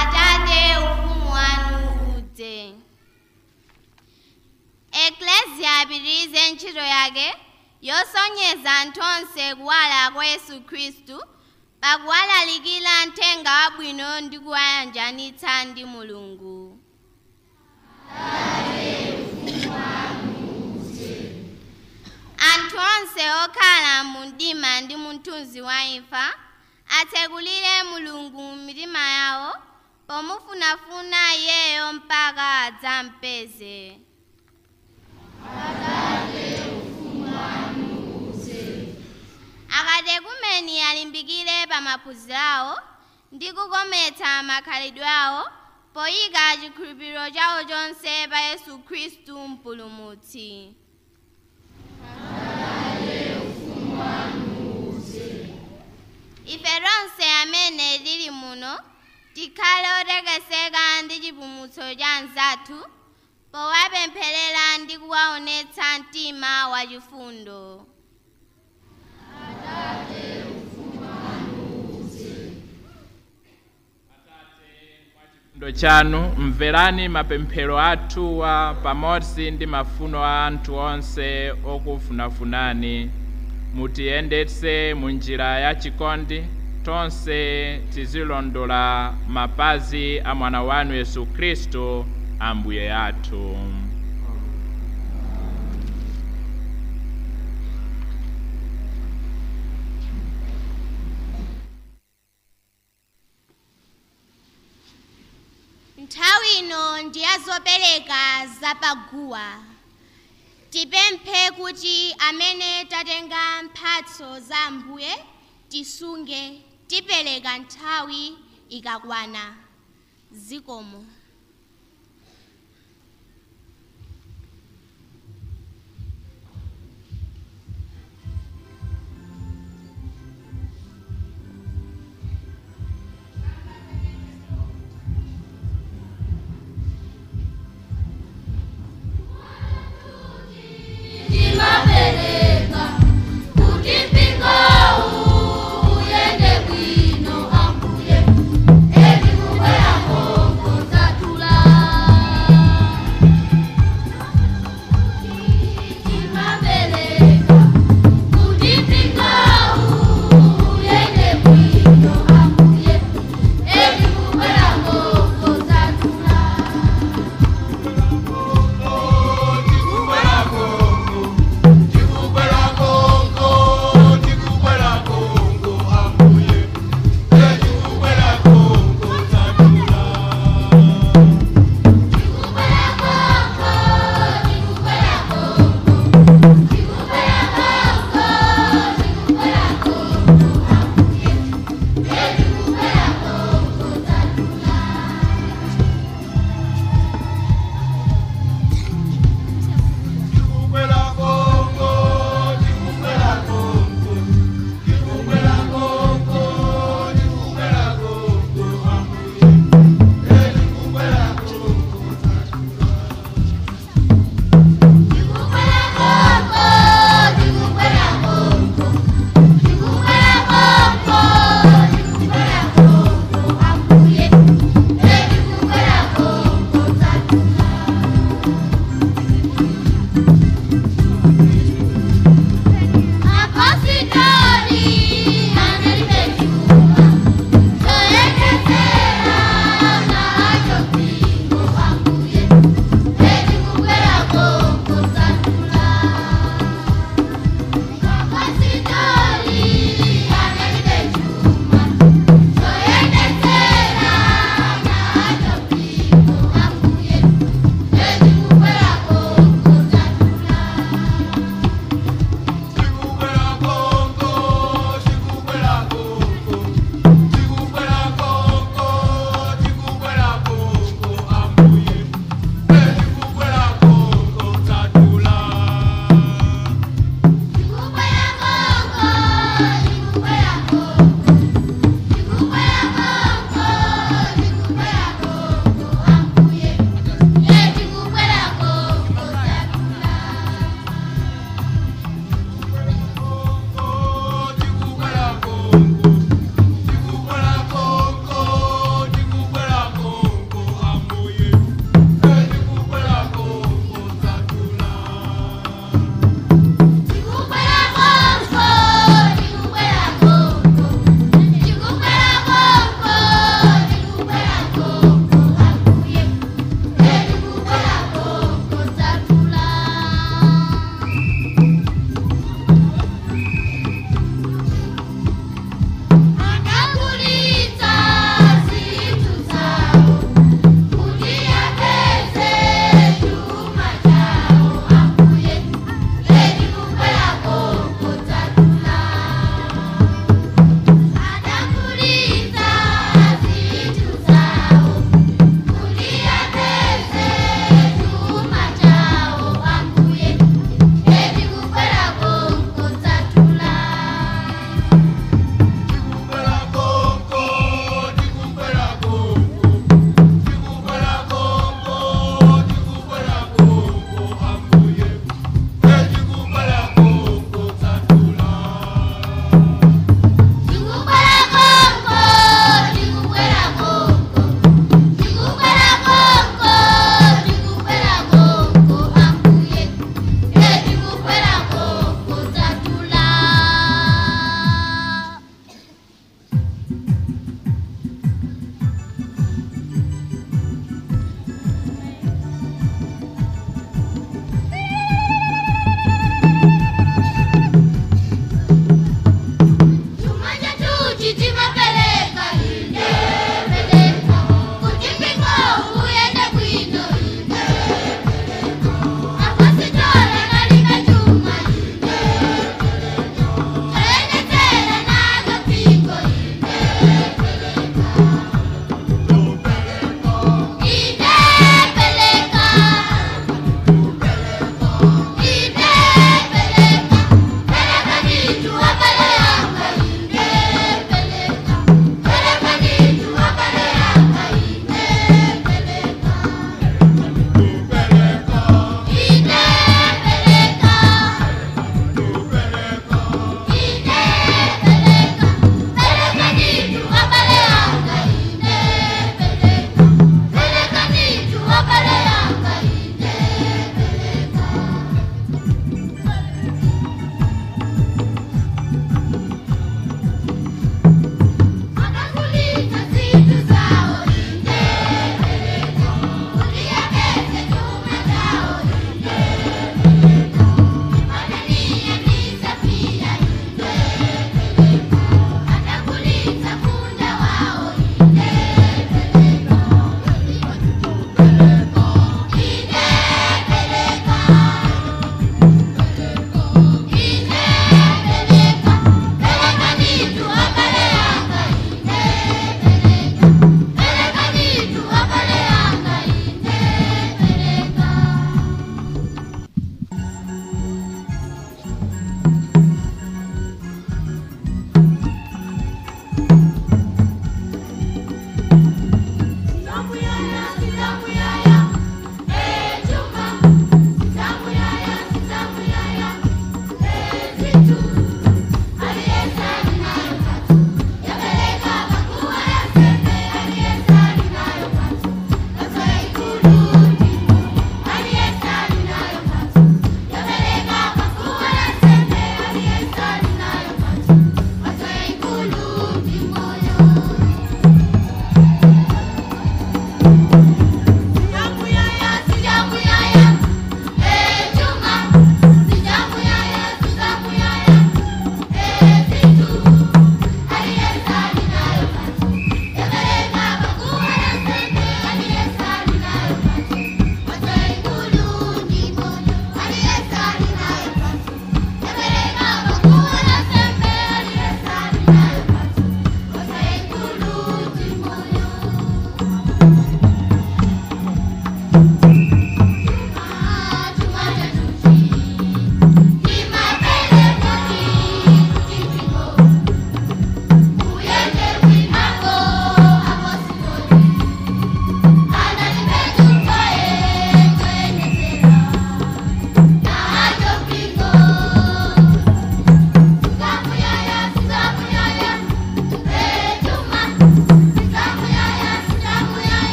Atate, ufumu wanu udze. Eklesia apitirize ntchito yake yosonyeza anthu onse kuwala kwa Yesu Khristu pakuwalalikira mthenga wabwino ndi kuwayanjanitsa ndi Mulungu. Anthu onse okhala mu mdima ndi mu mthunzi wa imfa atsekulire Mulungu mitima yawo pomufunafuna iyeyo mpaka adzampeze. Akatekumeni alimbikire pa maphunziro awo ndi kukometsa makhalidwe awo poyika chikhulupiriro chawo chonse pa Yesu Khristu Mpulumutsi. Ife tonse amene tili muno tikhale otekeseka ndi chipulumutso cha anzathu powapempherera ndi kuwaonetsa mtima wachifundo. Chifundo chanu, mverani mapemphero athuwa pamodzi ndi mafuno a anthu onse okufunafunani. Mutiyendetse mu njira ya chikondi, tonse tizilondola mapazi a mwana wanu Yesu Khristu Ambuye athu. Nthawi ino ndi ya zopereka zapaguwa. Tipemphe kuti amene tatenga mphatso za Ambuye tisunge, tipereka nthawi ikakwana. Zikomo. Ndimapereka kuti mpingo uyende bwino Ambuye, eti kubwera konko zathu.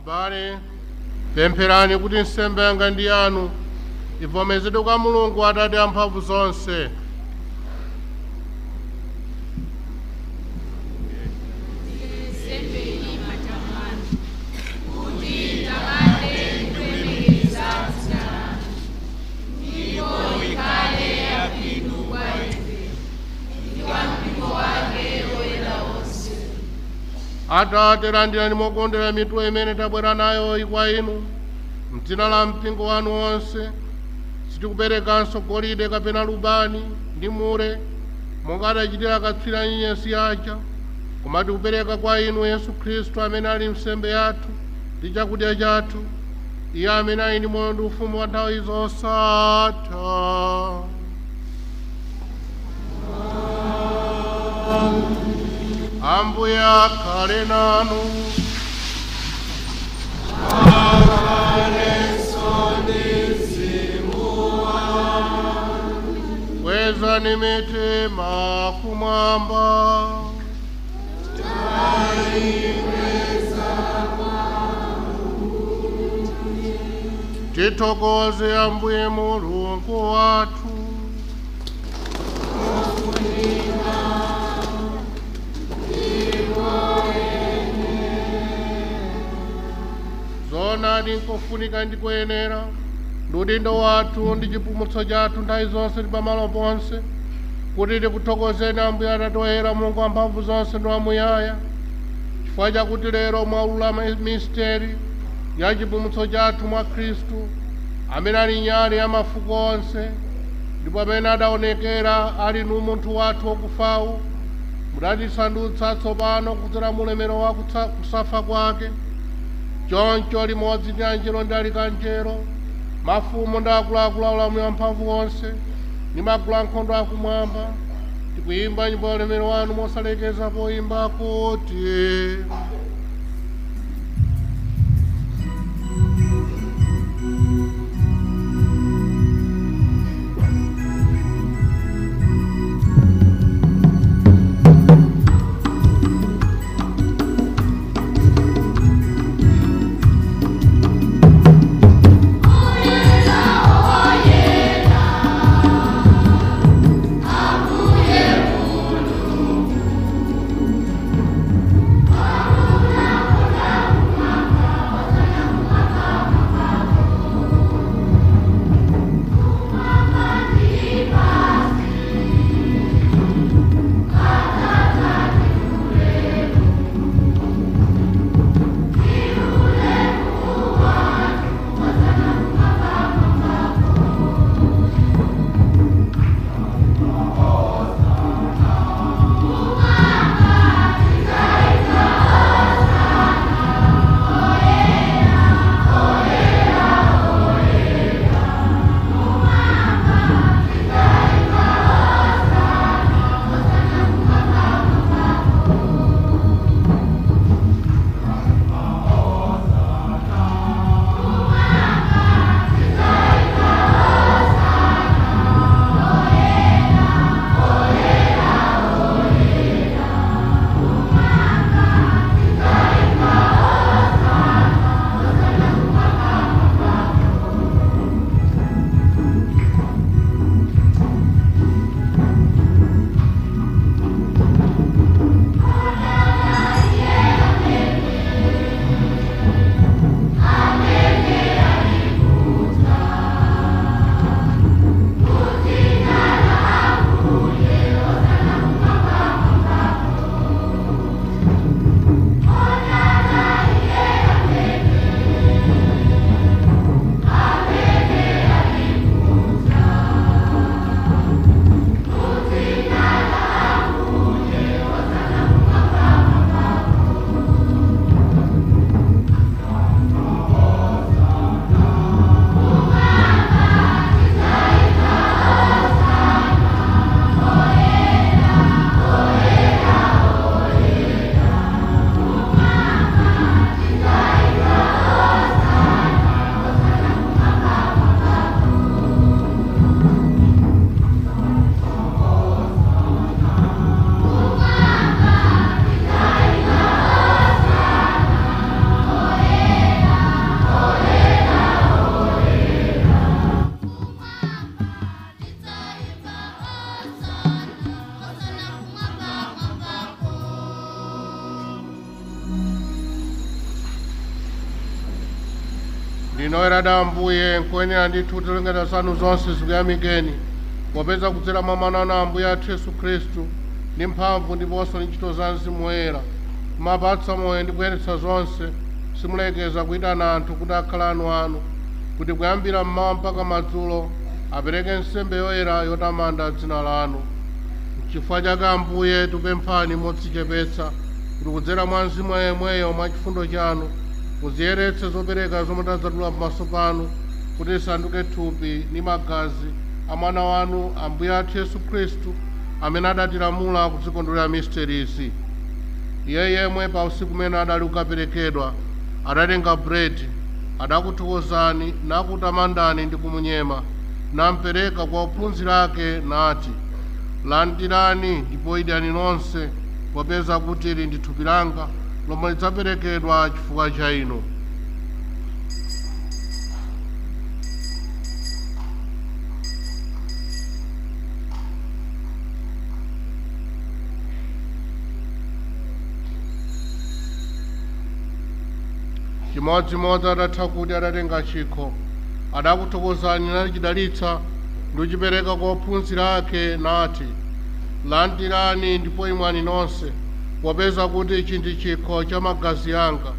Abale, pempherani kuti nsembe yanga ndi yanu ivomerezedwe kwa Mulungu Atate amphamvu zonse. Atate, landirani mokondera mitulo imene tabwera nayo kwa inu mdzina la mpingo wanu wonse. Sitikuperekanso golide kapena lubani ndi mure monga adachitira akatswiri a nyenyezi aja, koma tikupereka kwa inu Yesu Khristu amene ali nsembe yathu ndi chakudya chathu, iye amene ali ndi moyo ndi ufumu wa nthawi zosatha. Ambuye akhale nanu. Kwezani mitima kumwamba. Tithokoze Ambuye Mulungu wathu. Zoonadi nkofunika ndi kuyenera ndi udindo wathu ndi chipulumutso chathu nthawi zonse ndi pamalo ponse kuti tikuthokozeni Ambuye Atate oyera, Mulungu wamphamvu zonse ndi wamuyaya, chifukwa chakuti lero mwaulula misteri ya chipulumutso chathu mwa Khristu amene ali nyale ya mafuko onse, ndipo amene adaonekera ali nu munthu wathu wokufawu, mudatisandutsa tsopano kudzera mu ulemerero wa kusafa kwake. Choncho limodzi ndi anjelo ndi alikanjelo, mafumu ndi akuluakulu aulamuliro wamphamvu onse ndi magulu ankhondo akumwamba, tikuyimba nyimbo ya ulemerero wanu mosalekeza poyimba kuti: Ambuye Mulungu. Ndinoyera Ambuye, nkuyenera ndithu zolengedwa zanu zonse zikuyamikeni, popeza kudzera mwa Mwana wanu Ambuye athu Yesu Khristu, ndi mphamvu ndiponso ndi ntchito za Mzimu Woyera, mumapatsa moyo ndi kuyeretsa zonse, simulekeza kuyitana anthu kuti akhale anu anu, kuti kuyambira mmawa mpaka madzulo apereke nsembe yoyera yotamanda dzina lanu. Chifukwa chake Ambuye tupemphani modzichepetsa kuti kudzera mwa Mzimu yemweyo mwa chifundo chanu muziyeretse zopereka zomwe tadzatula pamaso panu, kuti zisanduke thupi ndi magazi a Mwana wanu Ambuye athu Yesu Khristu, amene adatilamula kuzikondwerera misterizi. Iye yemwe pa usiku umene adali kukaperekedwa adatenga buledi, adakuthokozani nakutamandani ndi kumunyema, nampereka kwa ophunzira ake nati, landirani ndipo idyani nonse, popeza kuti ili ndi thupi langa lomwe lidzaperekedwa chifukwa cha inu. Chimodzimodzi adatha kudya adatenga chikho, adakuthokozani nachidalitsa ndi kuchipereka kwa ophunzira ake nati, landirani ndipo imwani nonse, popeza kuti ichi ndi chikho cha magazi anga,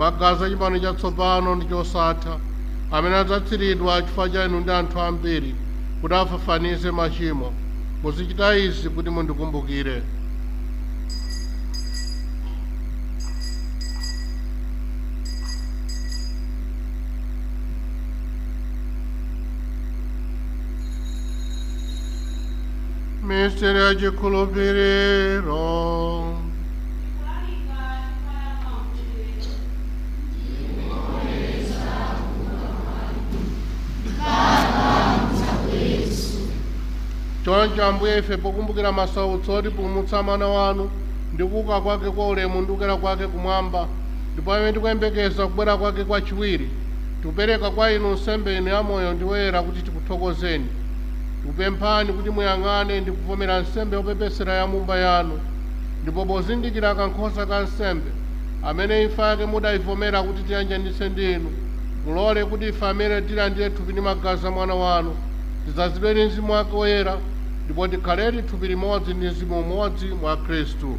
magazi a chipangano chatsopano ndi chosatha, amene adzatsiridwa chifukwa cha inu ndi anthu ambiri, kuti afafanize machimo. Muzichita izi kuti mundikumbukire. Misteri ya chikhulupiriro. Choncho Ambuye ife pokumbukira masautso otipulumutsa Mwana wanu ndi kuuka kwake kwa ulemu ndi kukwera kwake kumwamba, ndipo amene tikuyembekeza kubwera kwake kwachiwiri, tikupereka kwa inu nsembe ino ya moyo ndi woyera kuti tikuthokozeni. Tikupemphani kuti muyang'ane ndi kuvomera nsembe yopepesera ya mumba yanu, ndipo pozindikira kankhosa ka nsembe amene imfa yake mudayivomera kuti tiyanjanitse ndi inu, mulole kuti ife amene tilandire thupi ndi magazi a Mwana wanu tidzazidwe ndi Mzimu wake Woyera, ndipo tikhaledi thupi limodzi ndi Mzimu umodzi mwa Khristu.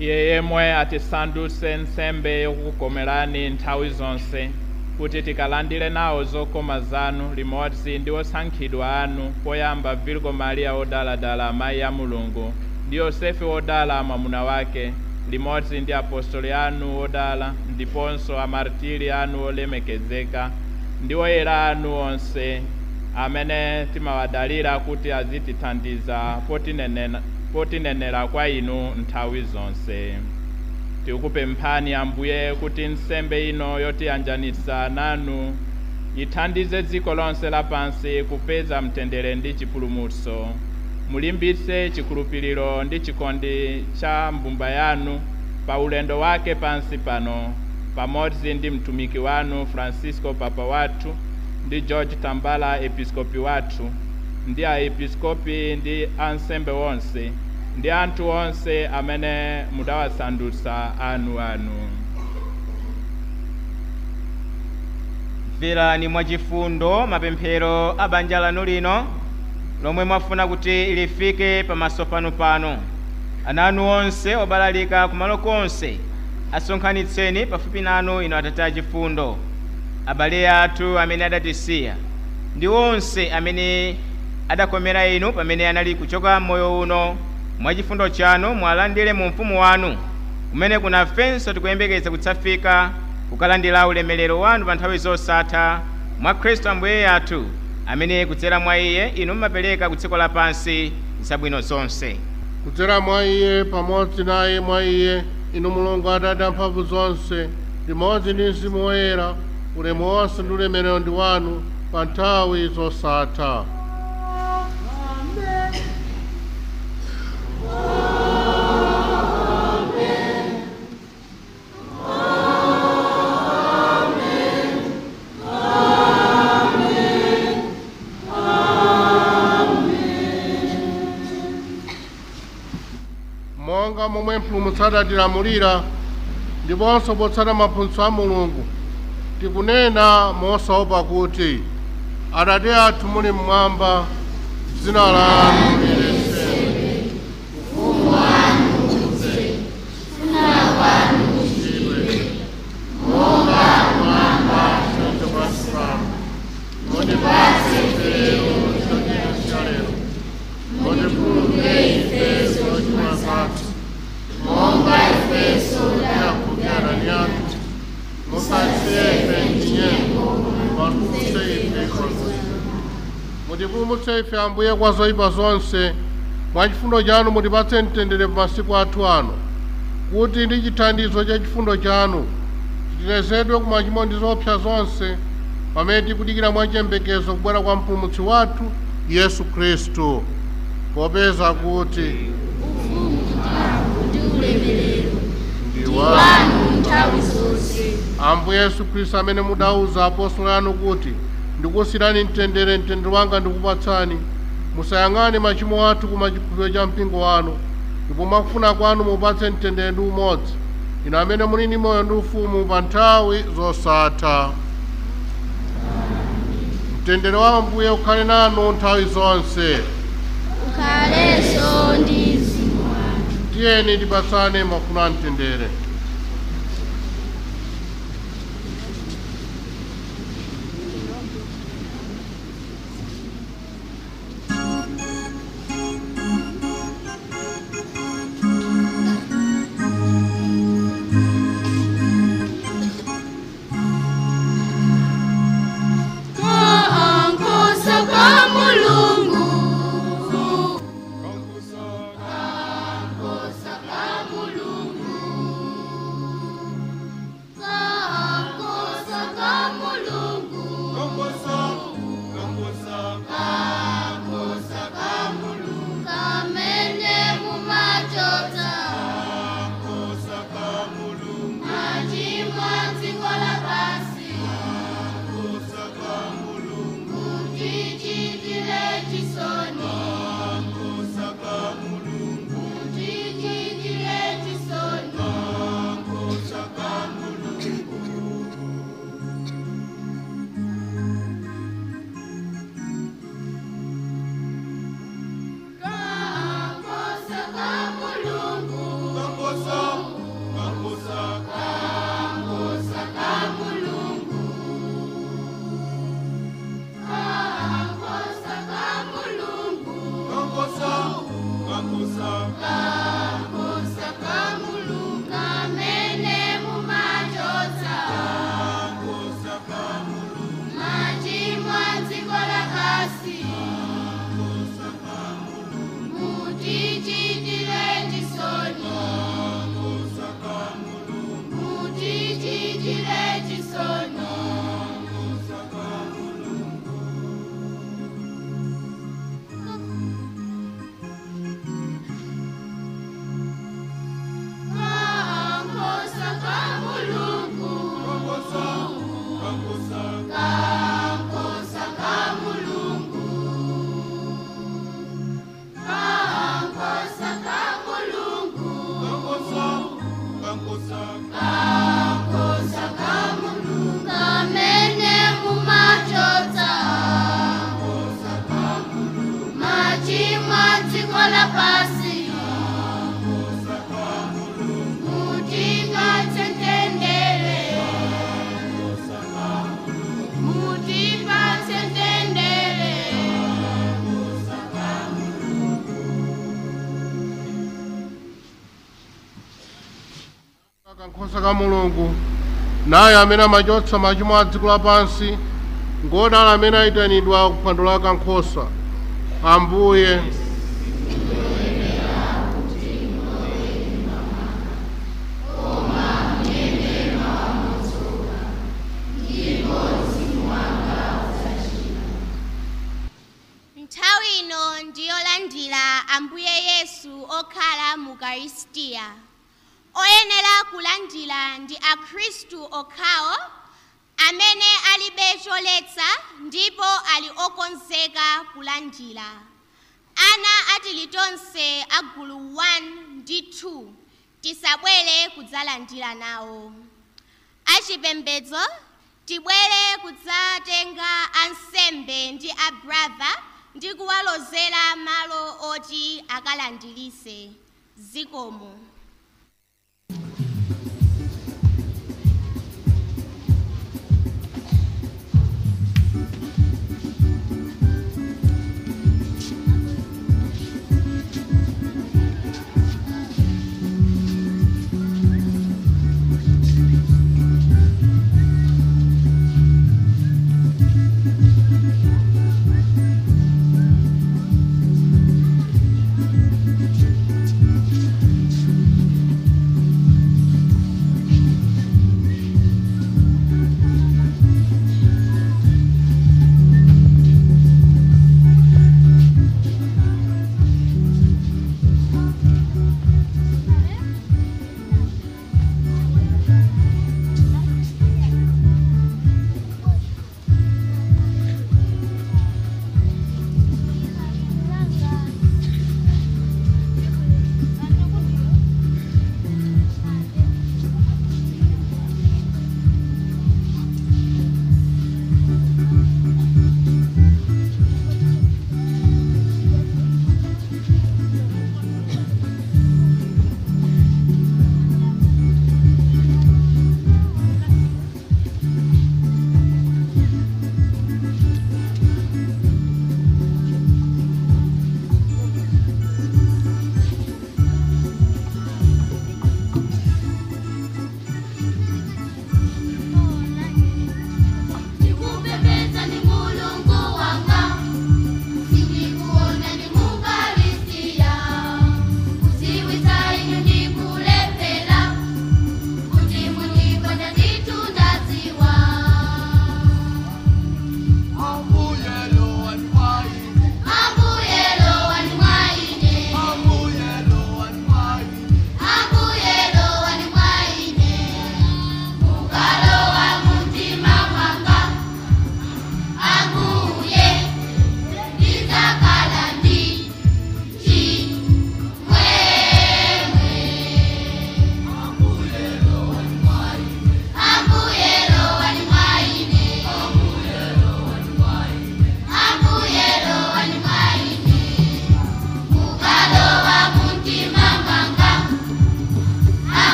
Iye yemwe atisandutse nsembe yokukomerani nthawi zonse, kuti tikalandire nawo zokoma zanu limodzi ndi osankhidwa anu, poyamba Virgo Maria wodaladala amayi a Mulungu, ndi Yosefe wodala mwamuna wake, limodzi ndi apostoli anu wodala, ndiponso amartiri anu olemekezeka, ndi oyera anu onse amene timawadalira kuti azitithandiza potinenera kwa inu nthawi zonse. Tikupemphani Ambuye kuti nsembe ino yotiyanjanitsa nanu ithandize dziko lonse lapansi kupeza mtendere ndi chipulumutso. Mulimbitse chikhulupiriro ndi chikondi cha mbumba yanu pa ulendo wake pansi pano, pamodzi ndi mtumiki wanu Francisco Papa wathu, ndi George Tambala episkopi wathu, ndi aepiskopi ndi ansembe onse, ndi anthu onse amene mudawasandutsa anu anu. Mverani mwachifundo mapemphero a banja lanu lino lomwe mwafuna kuti lifike pamaso panu pano. Ana anu onse obalalika kumalo konse asonkhanitseni pafupi nanu inu Atate achifundo. Abale athu amene adatisiya ndi onse amene adakomera inu pamene anali kuchoka moyo uno, mwachifundo chanu mwalandire mu mfumu wanu, kumene kunafenso tikuyembekeza kutsafika kukalandira ulemerero wanu pa nthawi zosatha, mwa Khristu Ambuye athu, amene kudzera mwa iye inu mumapereka ku dziko lapansi zabwino zonse. Kudzera mwa iye, pamodzi naye, mwa iye, inu Mulungu Atate amphamvu zonse, limodzi ndi Mzimu Woyera, ulemu wonse ndi ulemerero ndi wanu pa nthawi zosatha. Monga momwe Mpulumutsi adatilamulira Ndiponso potsata maphunzitso a Mulungu, tikunena mosaopa kuti, Atate athu muli mmwamba, dzina lanu liyeretsedwe, ufumu wanu udze, kufuna kwanu kuchitidwe, monga kumwamba choncho pansi pano. Mutipatse ife lero chakudya cha lero. Mutikhululukire ife zochimwa zathu, monga ifenso tikhululukira adani athu. Musatisiye ife m'chinyengo, koma mutipulumutse ife kwa zoyipa. Mutipulumutse ife Ambuye kwa zoyipa zonse. Mwa chifundo chanu mutipatse mtendere pa masiku athu ano, kuti ndi chithandizo cha chifundo chanu titetezedwe ku machimo ndi zoopsa zonse, pamene tikudikira mwachiyembekezo kubwera kwa Mpulumutsi wathu Yesu Khristu. Popeza kuti Ufumu ndi ulemerero ndi ndi wanu wanu nthawi zonse. Ambuye Yesu Khristu, amene mudauza apostolo anu kuti, ndikusiyirani mtendere, mtendere wanga ndikupatsani, musayang'ane machimo athu koma chikhulupiriro cha mpingo wanu, ndipo mwakufuna kwanu mupatse mtendere ndi umodzi, inu amene muli ndi moyo ndi ufumu pa nthawi zosatha. Mtendere wa Ambuye ukhale nanu nthawi zonse. Ukhalenso ndi mzimu wanu. Tiyeni tipatsane mafuno a mtendere. Kankhosa ka Mulungu, kankhosa ka Mulungu, kankhosa ka Mulungu, kankhosa ka Mulungu, kamene mumachotsa machimo a dziko lapansi, mutichitire chisoni, mutichitire chisoni. Kankhosa ka Mulungu, kankhosa ka Mulungu, kankhosa ka Mulungu, kankhosa ka Mulungu, kamene mumachotsa machimo a dziko lapansi, mutichitire chisoni, mutichitire chisoni. Kankhosa ka Mulungu, kankhosa ka Mulungu, kankhosa ka Mulungu, kankhosa ka Mulungu, kamene mumachotsa machimo a dziko lapansi, mutipatse mtendere, mutipatse mtendere. Kankhosa ka Mulungu, naye amene amachotsa machimo a dziko lapansi, ngodala amene ayitanidwa kuphwando la kankhosa. Ambuye, Nthawi ino ndiyolandira Ambuye Yesu okhala mu Ukaristiya. Oyenera kulandira ndi Akhristu okhawo amene alibe choletsa ndipo ali okonzeka kulandira. Ana atili tonse a gulu 1 ndi 2. Tisabwere kudzalandira nawo. Achipembedzo tibwere kudzatenga ansembe ndi abrother ndi kuwalozera malo oti akalandirise. Zikomo.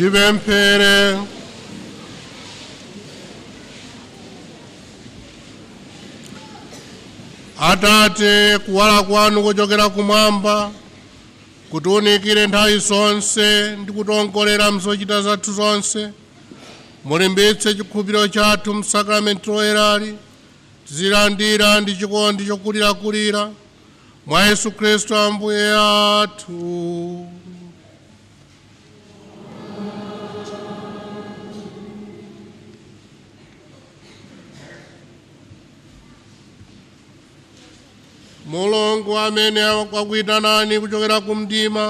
Tipemphere. Atate, kuwala kwanu kuchokera kumwamba kutiwunikire nthawi zonse ndi kutiwongolera mzochita zathu zonse. Mulimbitse chikhulupiriro chathu msakramenti loyerali, tizilandira ndi chikondi chokulirakulira mwa Yesu Khristu Ambuye athu. Mulungu amene wakuyitanani kuchokera ku mdima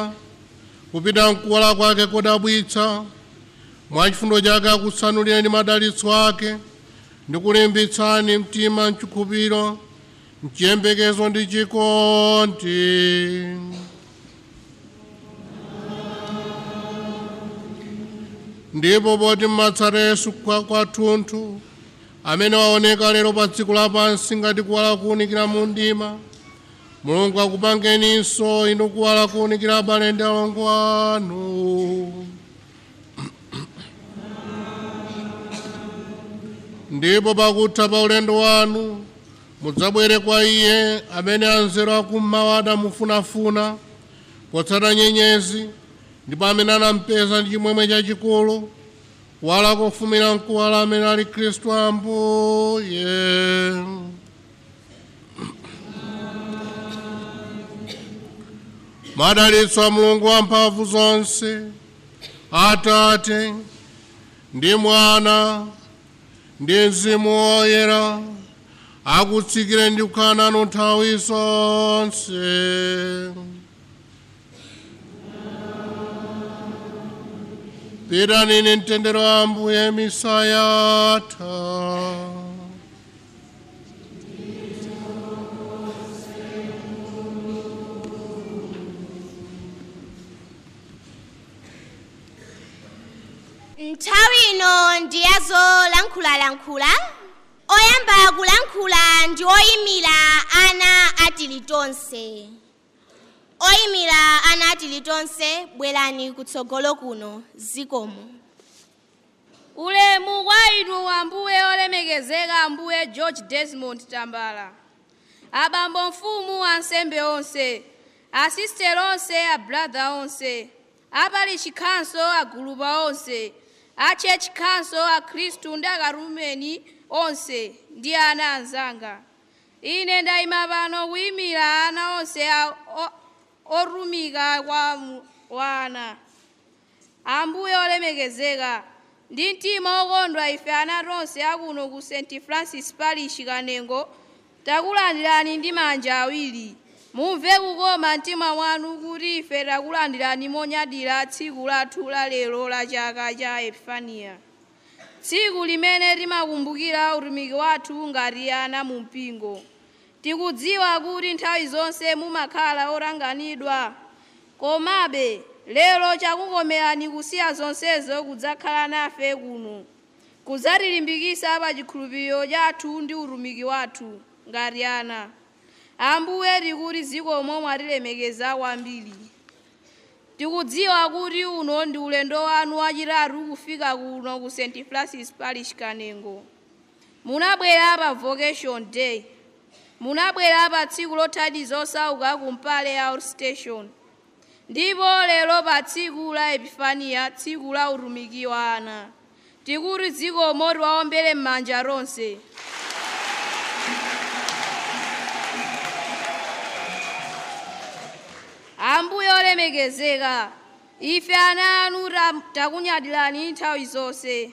kupita mkuwala kwake kodabwitsa, mwa chifundo chake akutsanulireni madalitso ake ndi kulimbitsani mtima mchikhulupiriro, mchiyembekezo ndi chikondi. Ndipo poti mmatsata Yesu kwathunthu, amene waoneka lero pa dziko lapansi ngati kuwala kuwunikira mu mdima, Mulungu akupangeninso inu kuwala kuwunikira abale ndi alongo anu. Ndipo pakutha pa ulendo wanu mudzabwere kwa Iye amene anzeru akummawa adamufunafuna potsata nyenyezi, ndipo amene anampeza ndi chimwemwe chachikulu, kuwala kofumira mkuwala amene ali Khristu Ambuye. Madalitso a Mulungu wamphamvu zonse, Atate ndi Mwana ndi Mzimu Woyera, akutsikire ndi kukhala nanu nthawi zonse. Pitani ndi mtendere wa Ambuye. Misa yatha. Nthawi ino ndi yazolankhulalankhula. Oyamba kulankhula ndi oyimira ana atilitonse. Oyimira ana atilitonse, bwerani kutsogolo kuno. Zikomo. Ulemu kwa inu Ambuye olemekezeka, Ambuye George Desmond Tambala, abambo mfumu, ansembe onse, asisteri onse, abrother onse, aparish council, agulupa onse, a church council, akhristu ndi akatumeni onse ndi ana anzanga. Ine ndayima pano kuyimira ana onse otumika kwa ana. Ambuye olemekezeka, ndi mtima okondwa ife ana tonse akuno ku St Francis Parish Kanengo takulandirani ndi manja awiri. Mumve kukoma mtima mwanu kuti ife takulandirani monyadira tsiku lathu la lero la chaka cha Epifania, tsiku limene timakumbukira utumiki wathu ngati ana mu mpingo. Tikudziwa kuti nthawi zonse mumakhala otanganidwa, komabe lero chakukomerani kusiya zonsezo kudzakhala nafe kuno, kudzatilimbikitsa pa chikhulupiriro chathu ndi utumiki wathu ngati ana. Ambuye tikuti zikomo, mwatilemekeza kwambiri. Tikudziwa kuti uno ndi ulendo wanu wachitatu kufika kuno ku St Francis Parish Kanengo. Munabwera pa Vocation Day, munabwera pa tsiku lothandiza osauka ku Mpale Outstation, ndipo lero pa tsiku la Epifania, tsiku la utumiki wa ana. Tikuti zikomo, tiwaombere m'manja tonse. Ambuye olemekezeka, ife ana anu takunyadirani nthawi zonse.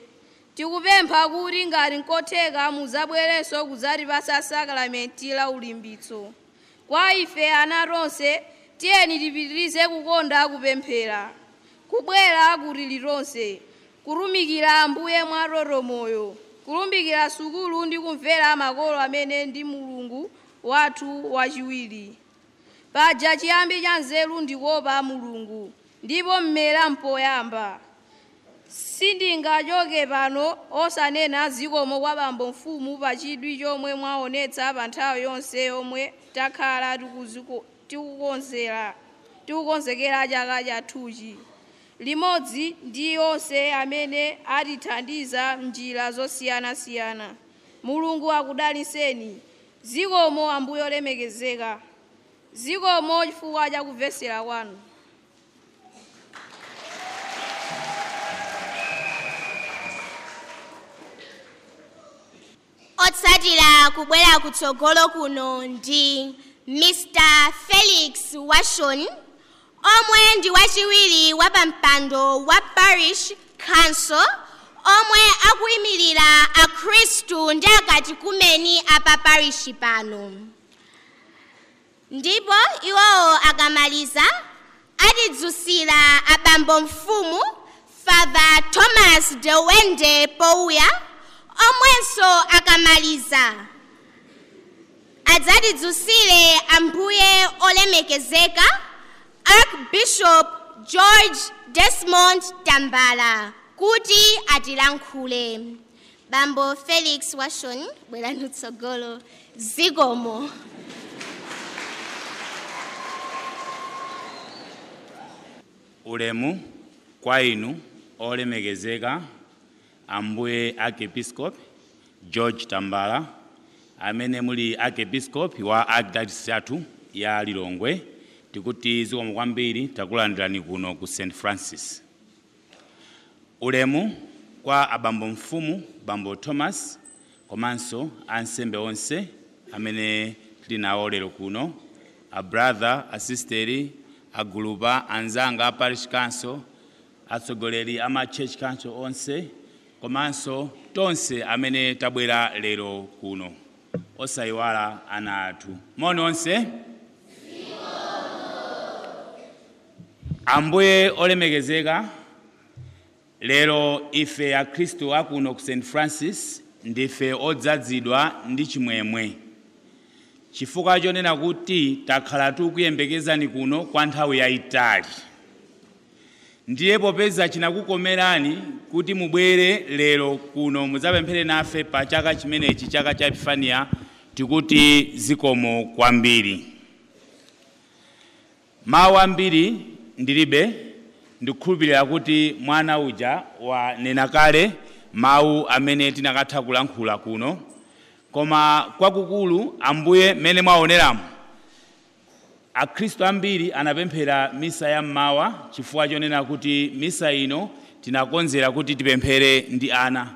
Tikupempha kuti ngati nkotheka mudzabwerenso kudzatipasa sakramenti la ulimbitso kwa ife ana tonse. Tiyeni tipitirize kukonda kupemphera, kubwera kuti litonse, kutumikira Ambuye mwatoto moyo, kulumbikira sukulu ndi kumvera makolo amene ndi Mulungu wathu wachiwiri. Paja chiyambi cha nzeru ndikuopa Mulungu, ndipo mmera mpoyamba. Sindingachoke pano osanena zikomo kwa bambo mfumu pa chidwi chomwe mwaonetsa pa nthawi yonse yomwe takhala tikukonzekera chaka chathuchi. limodzi ndi onse amene atithandiza m'njira zosiyanasiyana. Mulungu akudalitseni. Zikomo Ambuye olemekezeka. Zikomo chifukwa cha kumvetsera kwanu. Otsatira kubwera kutsogolo kuno ndi Mr. Felix Washon, omwe ndi wachiwiri wa pampando wa Parish Council, omwe akuyimirira akhristu ndi akatikumeni apa parish pano. Ndipo iwowo akamaliza atidzusira abambo mfumu Father Thomas Dewende Pouya, omwenso akamaliza adzatidzusire ambuye olemekezeka Archbishop George Desmond Tambala kuti atilankhule. Bambo Felix Washon, bwerani kutsogolo. Zikomo. Ulemu kwa inu olemekezeka Ambuye Archiepiscopi George Tambala, amene muli Archiepiscopi wa Archdiocese yathu ya Lilongwe, tikuti zikomo kwambiri, takulandirani kuno ku St. Francis. Ulemu kwa abambo mfumu Bambo Thomas, komanso ansembe onse amene tili nawo lero kuno, a brother, a sister, agulupa anzanga a parish council, atsogoleri ama church council onse, komanso tonse amene tabwera lero kuno, osayiwala ana athu. Moni onse. Ambuye olemekezeka, lero ife akhristu akuno ku St. Francis ndife odzazidwa ndi chimwemwe, chifukwa chonena kuti takhala tikuyembekezani kuno kwa nthawi yayitali. Ndiye popeza chinakukomerani kuti mubwere lero kuno mudzapemphere nafe pa chaka chimenechi, chaka cha Epifania, tikuti zikomo kwambiri. Mawu ambiri ndilibe, ndikukhulupirira kuti mwana uja wanena kale mawu amene tinakatha kulankhula kuno, koma kwakukulu Ambuye mmene mwaoneramo, akhristu ambiri anapemphera misa ya mmawa chifukwa chonena kuti misa ino tinakonzera kuti tipemphere ndi ana,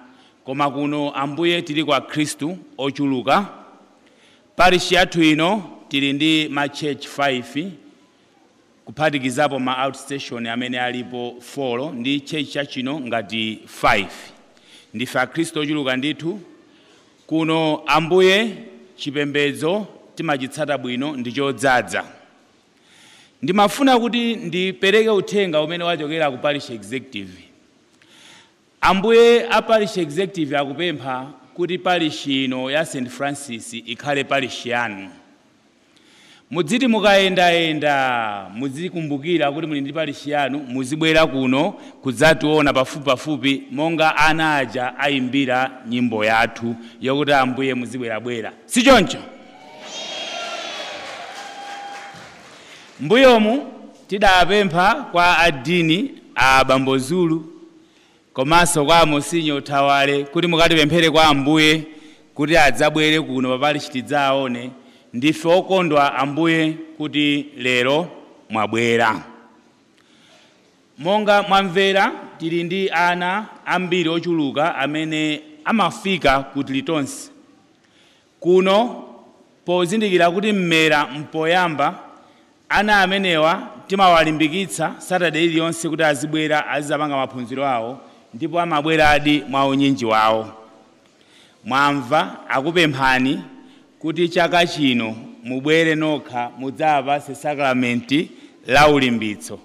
koma kuno Ambuye tili kwa akhristu ochuluka. Parish yathu ino tili ndi ma church 5 kuphatikizapo ma outstation amene alipo 4 ndi church chachino ngati 5. Ndife akhristu ochuluka ndithu kuno. Ambuye chipembedzo timachitsata bwino ndi chodzaza. Ndimafuna kuti ndipereke uthenga umene wachokera ku parish executive. Ambuye a parish executive akupempha kuti parish ino ya St. Francis ikhale parish yanu. Mudziti mukayendayenda muzikumbukira kuti muli ndi parish yanu, muzibwera kuno kudzationa pafupipafupi monga ana aja ayimbira nyimbo yathu yokuti Ambuye muzibwerabwera, si choncho? Mbuyomu tidapempha kwa adini a Bambo Zulu komanso kwa Mosinyo Thawale kuti mukatipemphere kwa Ambuye kuti adzabwere kuno pa parish tidzaone. Ndife okondwa Ambuye kuti lero mwabwera. Monga mwamvera, tili ndi ana ambiri ochuluka amene amafika kuti litonse kuno, pozindikira kuti mmera mpoyamba. Ana amenewa timawalimbikitsa Saturday iliyonse kuti azibwera azizapanga maphunziro awo, ndipo amabweradi mwa unyinji wawo. Mwamva akupemphani kuti chaka chino mubwere nokha mudzapase sakramenti la ulimbitso.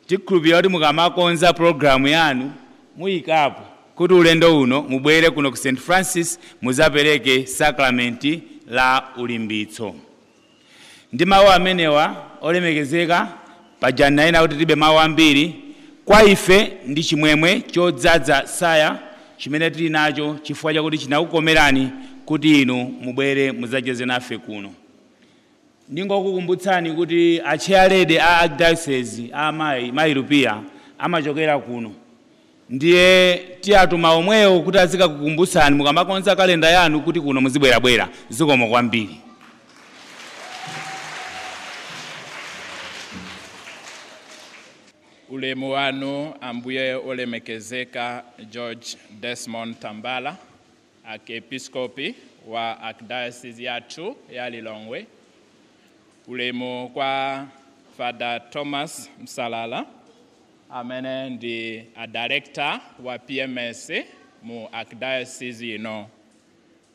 Tikhulupirira kuti mukamakonza pologalamu yanu muyikapo kuti ulendo uno mubwere kuno ku St. Francis mudzapereke sakramenti la ulimbitso. Ndi mawu amenewa olemekezeka, paja ndinanena kuti tilibe mawu ambiri, kwa ife ndi chimwemwe chodzaza saya chimene tili nacho chifukwa chakuti chinakukomerani kuti inu mubwere mudzacheze nafe kuno. Ndingokukumbutsani kuti a chairlady a archdiocese a mayi Mayi Lupiya Amachokera kuno, ndiye tiyatuma omwewo kuti azikakukumbutsani mukamakonza kalenda yanu kuti kuno muzibwerabwera. Zikomo kwambiri. Ulemu wanu, Ambuye olemekezeka George Desmond Tambala, Archiepiscopi wa Archdiocese yathu ya Lilongwe. Ulemu kwa Father Thomas Msalala, amene ndi a director wa PMS mu Archdiocese ino.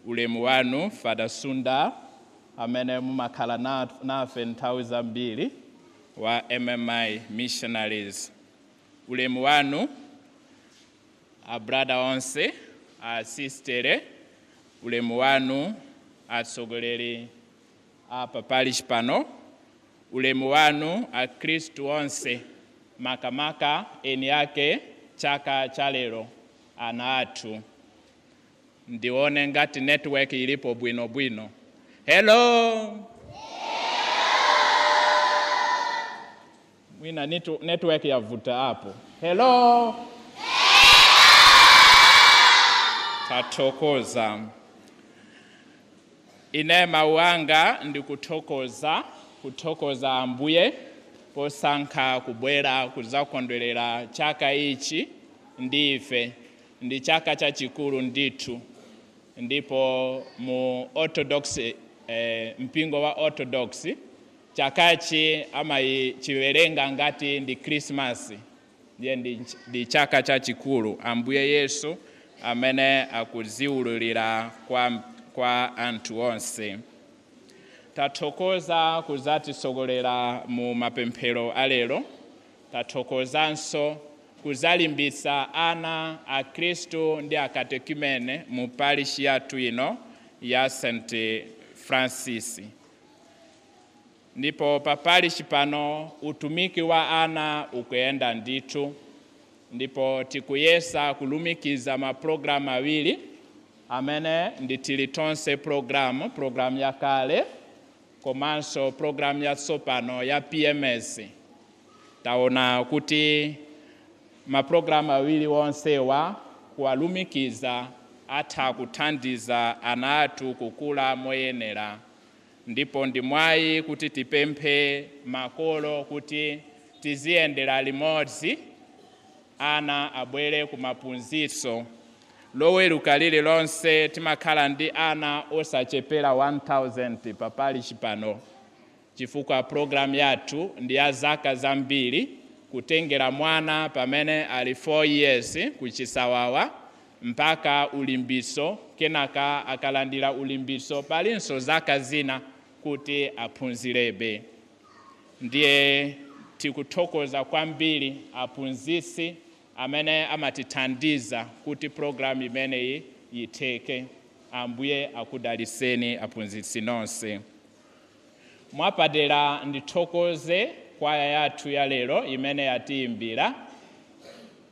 Ulemu wanu, Father Sunda, amene mumakhala nafe nthawi zambiri wa MMI Missionaries. Ulemu wanu, a brother onse, a sistere. Ulemu wanu, atsogoleri a pa parish pano. Ulemu wanu, akhristu onse, makamaka eni ake chaka cha lero, ana athu. Ndione ngati network ilipo bwinobwino. Hello. Mwina network yavuta apo. Hello. Tathokoza. Ine mawu anga ndikuthokoza, kuthokoza Ambuye posankha kubwera kudzakondwerera chaka ichi ndi ife. Ndi chaka chachikulu ndithu, ndipo mu Orthodox, mpingo wa Orthodox, chakachi amachiwerenga ngati ndi Christmas. Ndiye ndi chaka chachikulu, Ambuye Yesu amene akudziwululira kwa anthu onse. Tathokoza kudzatisogolera mu mapemphero alero. Tathokozanso kudzalimbitsa ana a Khristu ndi akatekumene mu parish yathu ino ya St Francis. Ndipo pa parish pano utumiki wa ana ukuyenda ndithu, ndipo tikuyesa kulumikiza mapulogalamu awiri amene ndi Tilitonse program, program yakale, komanso program yatsopano ya PMS. Taona kuti mapulogalamu awiri onsewa kuwalumikiza atha kuthandiza ana athu kukula moyenera, ndipo ndi mwayi kuti tipemphe makolo kuti tiziyendera limodzi, ana abwere ku maphunzitso. Loweruka lililonse timakhala ndi ana osachepera 1000 pa parish pano, chifukwa program yathu ndi ya zaka zambiri, kutengera mwana pamene ali 4 years kuchisawawa mpaka ulimbiso, kenaka akalandira ulimbiso palinso zaka zina kuti aphunzirebe. Ndiye tikuthokoza kwambiri aphunzitsi amene amatithandiza kuti program imeneyi yitheke. Ambuye akudaliseni aphunzitsi nonse. Mwapadera ndithokoze kwaya yathu ya lero imene yatiyimbira.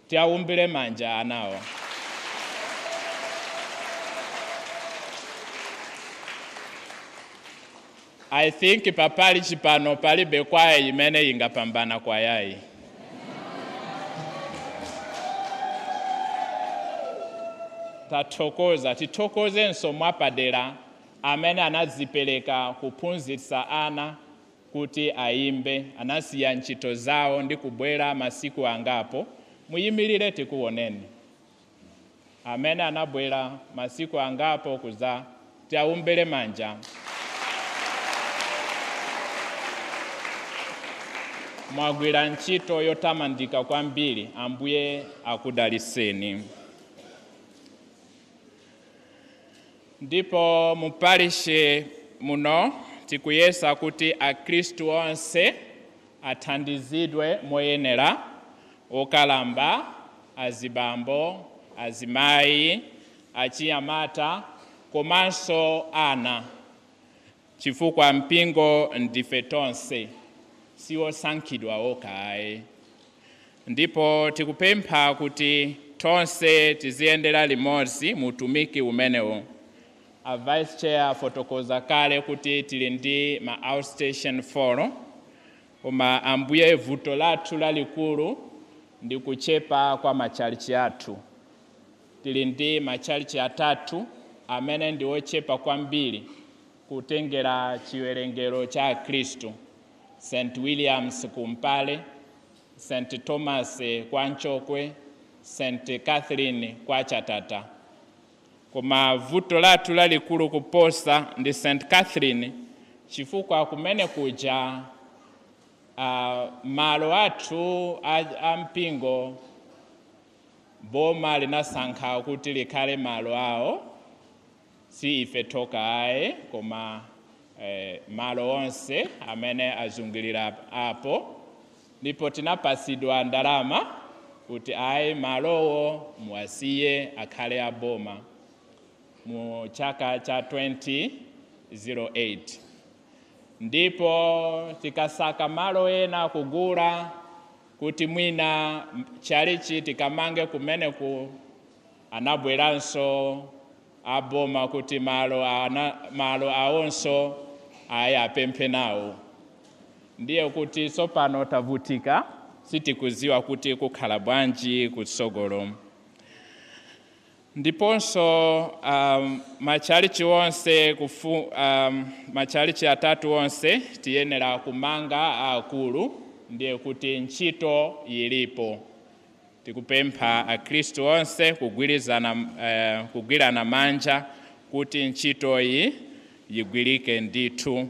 Tiawumbire manja anawo. I think pa parish pano palibe kwaya imene ingapambana kwayayi. Tathokoza. Tithokozenso mwapadera amene anadzipereka kuphunzitsa ana kuti ayimbe, anasiya ntchito zawo ndi kubwera masiku angapo. Muyimirire tikuoneni. Amene anabwera masiku angapo kuza, tiawumbere manja. Mwagwira ntchito yotamandika kwambiri. Ambuye akudaliseni. Ndipo mu parish muno tikuyesa kuti akhristu onse athandizidwe moyenera, okalamba, azibambo, azimayi, achinyamata komanso ana, chifukwa mpingo ndife tonse, siwosankhidwa okhayi. Ndipo tikupempha kuti tonse tiziyendera limodzi mu utumiki umenewo. A vice chair afotokoza kale kuti tili ndi ma outstation 4, koma Ambuye, vuto lathu lalikulu ndi kuchepa kwa machalichi athu. Tili ndi machalichi atatu amene ndi ochepa kwambiri kutengera chiwerengero cha Khristu: St Williams kumpale, St Thomas kwa Nchokwe, St Catherine kwa Chatata. Koma vuto lathu lalikulu kuposa ndi St Catherine, chifukwa kumene kuja malo athu a mpingo boma linasankha kuti likhale malo awo, si ife toka ayi, koma malo onse amene azungulira apo, ndipo tinapasidwa ndalama kuti ayi, malowo muwasiye akhale aboma mu chaka cha 2008. Ndipo tikasaka malo ena kugula kuti mwina chalichi tikamange kumeneku, anabweranso aboma kuti malo awonso ayi, apemphe nawo. Ndiye kuti tsopano tavutika, sitikuziwa kuti kukhala bwanji kutsogolo. Ndiponso machalichi onse machalichi atatu onse tiyenera kumanga akulu, ndiye kuti ntchito ilipo. Tikupempha akhristu onse kugwirana manja kuti ntchito iyi yigwirike ndithu.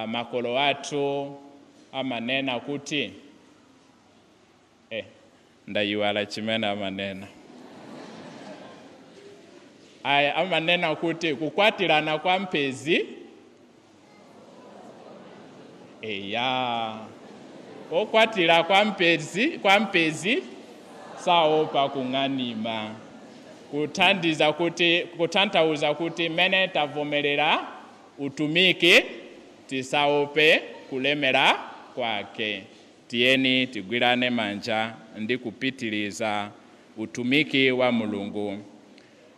Makolo athu amanena kuti ndayiwala chimene amanena. Aya, amanena kuti kukwatirana kwa mpezi, eya, okwatira kwa mpezi saopa kung'anima. Kuthandiza kuti, kutanthauza kuti mene tavomerera utumiki, tisaope kulemera kwake. Tiyeni tigwirane manja ndi kupitiliza utumiki wa Mulungu.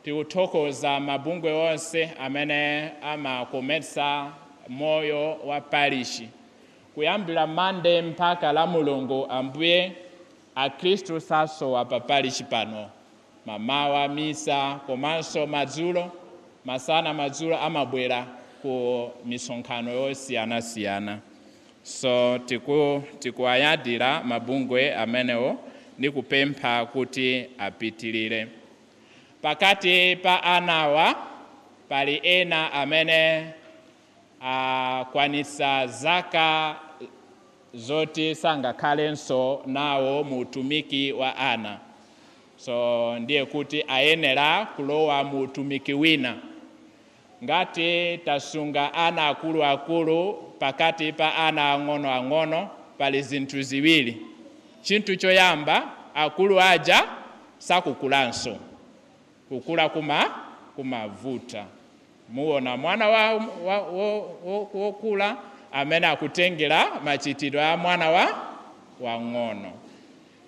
Tikuthokoza mabungwe onse amene amakometsa moyo wa parishi kuyambira Mande mpaka la Mulungu. Ambuye, akhristu sasowa pa parishi pano. Mamawa misa, komanso madzulo, masana, madzulo amabwera ku misonkhano yosiyanasiyana. So tikuayadira mabungwe amenewo ndi kupempha kuti apitirire. Pakati pa anawa pali ena amene akwanitsa zaka zoti sangakhalenso nawo mu utumiki wa ana, so ndiye kuti ayenera kulowa mu utumiki wina. Ngati tasunga ana akuluakulu pakati pa ana ang'onoang'ono, pali zinthu ziwiri. Chinthu choyamba, akulu aja sakukulanso, kukula kumavuta. Muona mwana wokula amene akutengera machitidwe a mwana wa wang'ono.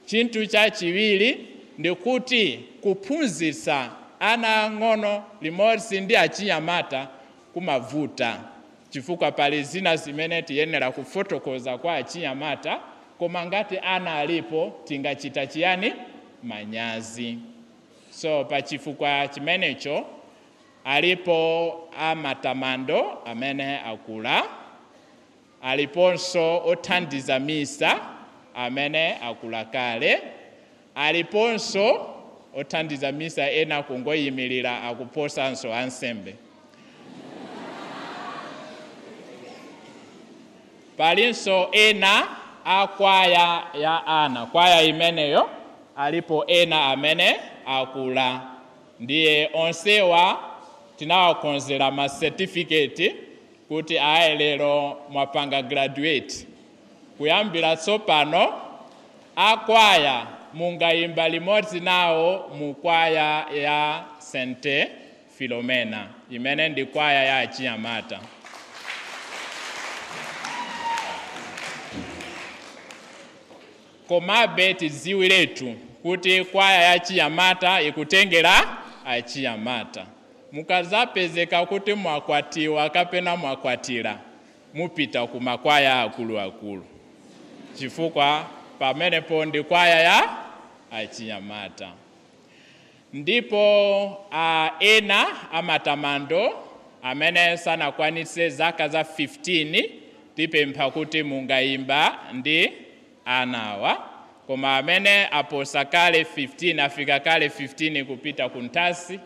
Chinthu chachiwiri ndikuti kuphunzitsa ana ang'ono limodzi ndi achinyamata kumavuta, chifukwa pali zina zimene tiyenera kufotokoza kwa achinyamata, koma ngati ana alipo tingachita chiyani? Manyazi. So pachifukwa chimenecho alipo amatamando amene akula, aliponso othandiza misa amene akula kale, aliponso othandiza misa ena kungoyimirira akuposanso ansembe. Palinso ena a kwaya ya ana, kwaya imeneyo alipo ena amene akula. Ndiye onsewa tinawakonzera ma certificate kuti ayi, lero mwapanga graduate. Kuyambira tsopano akwaya mungayimba limodzi nawo mu kwaya ya St Philomena imene ndi kwaya ya achinyamata. Komabe tidziwiretu kuti kwaya ya chinyamata ikutengera achinyamata. Mukazapezeka kuti mwakwatiwa kapena mwakwatira, mupita ku makwaya akuluakulu, chifukwa Pamenepo ndi kwaya ya achinyamata. Ndipo ena amatamando amene sanakwanitse zaka za 15 tipempha kuti mungayimba ndi anawa, koma amene aposa kale 15, afika kale 15 kupita kuntasi,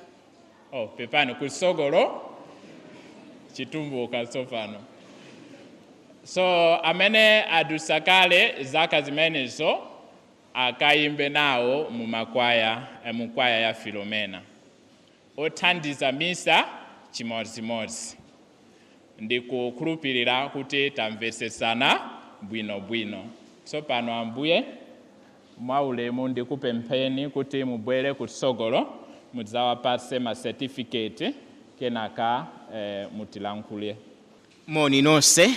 oh, pepani, kusogolo, chitumbuka tsopano. So amene adusa kale zaka zimenezo akayimbe nawo mumakwaya, mukwaya ya Filomena. Othandiza misa chimodzimodzi. Ndikukhulupirira kuti tamvetsetsana bwinobwino. Tsopano Ambuye, mwaulemu ndikupempheni kuti mubwere kutsogolo mudzawapatse ma certificate, kenaka mutilankhule. Moni nonse.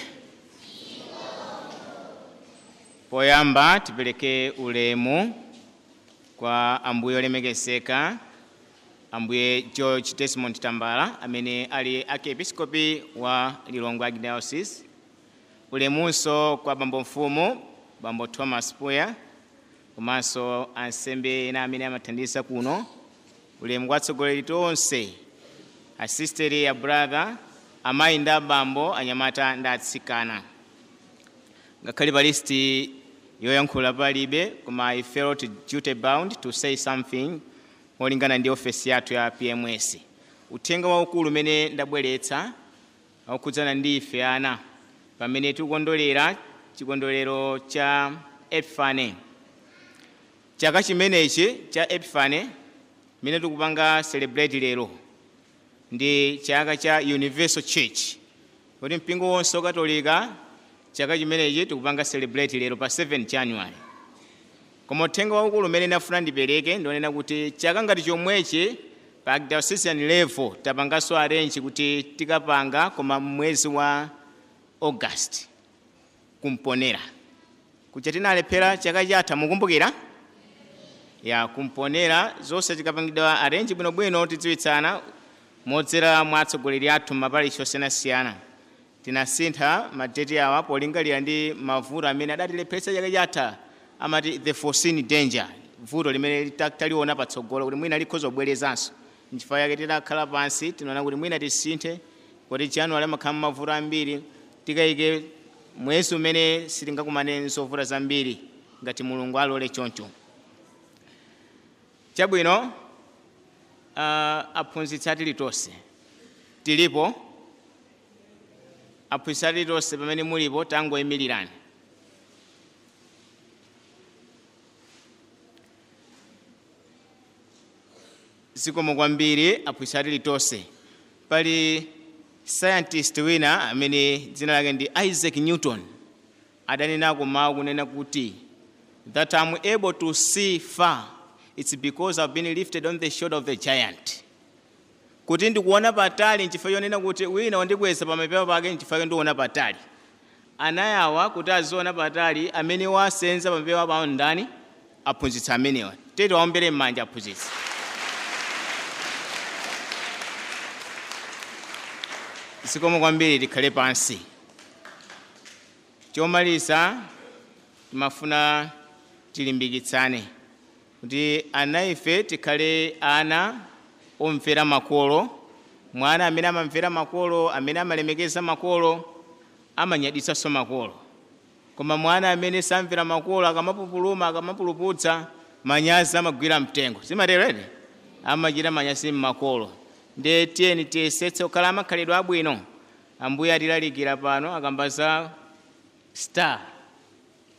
Poyamba tipereke ulemu kwa Ambuye olemekezeka Ambuye George Desmond Tambala amene ali archiepiscopi wa Lilongwe Archdiocese. Ulemunso kwa bambo mfumu bambo Thomas Puya komanso ansembe ena amene amathandiza kuno. Ulemu kwa atsogoleri tonse, asisteri ya brother, amayi ndi abambo, anyamata ndi atsikana. Ngakhale pa listi yoyankhula palibe, koma I felt duty bound to say something molingana ndi ofesi yathu ya PMS. Uthenga waukulu umene ndabweretsa ukukhudzana ndi ife ana pamene tikukondwerera chikondwerero cha Epiphany. Chaka chimenechi cha Epiphany mene tikupanga celebrate lero ndi chaka cha Universal Church, kuti mpingo wonse Katolika chaka chimenechi tikupanga celebrate lero pa 7 January. Koma uthenga waukulu umene ndafuna ndipereke ndionena kuti chaka ngati chomwechi pa diocesan level tapanganso arrange kuti tikapanga koma mwezi wa August kumponera. Kuja tinalephera chaka chatha, mukumbukira? Ya kumponera zonse tikapangidwa arrange bwinobwino tidziwitsana modzera mwa atsogoleri athu maparishi osiyanasiyana. Tinasintha madeti awa polingalira ndi mavuto amene adatilepheretsa chaka chatha, amati the foreseen danger, vuto limene taliona patsogolo kuti mwina likhoza kubwerezanso. Nchifukwa chake tidakhala pansi tinaona kuti mwina tisinthe kuti January amakhala mavuto ambiri, tikayike mwezi umene sitingakumane zovuta zambiri ngati Mulungu alole choncho. Chabwino, aphunzitsi atili tonse tilipo, aphunzitsi atili tonse pamene mulipo tangoyimirirani. Zikomo kwambiri aphunzitsi atili tonse. Pali scientist wina amene dzina lake ndi Isaac Newton adanenako mawu kunena kuti that I'm able to see far, it's because I've been lifted on the shoulder of the giant. Kuti ndikuona patali nchifukwa chonena kuti wina wandikweza pa mapewa pake, nchifukwa ndikuona patali. Anayawa kuti aziona patali amene wasenza pa mapewa pawo ndani? Aphunzitsi amenewa. Tete waombere m'manja aphunzitsi. Zikomo kwambiri, tikhale pansi. Chomaliza timafuna tilimbikitsane kuti ana ife tikhale ana omvera makolo. Mwana amene amamvera makolo, amene amalemekeza makolo, amanyaditsanso makolo. Koma mwana amene samvera makolo, akamapupuluma, akamapuluputsa, manyazi amagwira mtengo. Simatero ere? Amachita manyazi mmakolo. Ndiye tiyeni tiyesetse kukhala amakhalidwe abwino. Ambuye atilalikira pano akamba za star,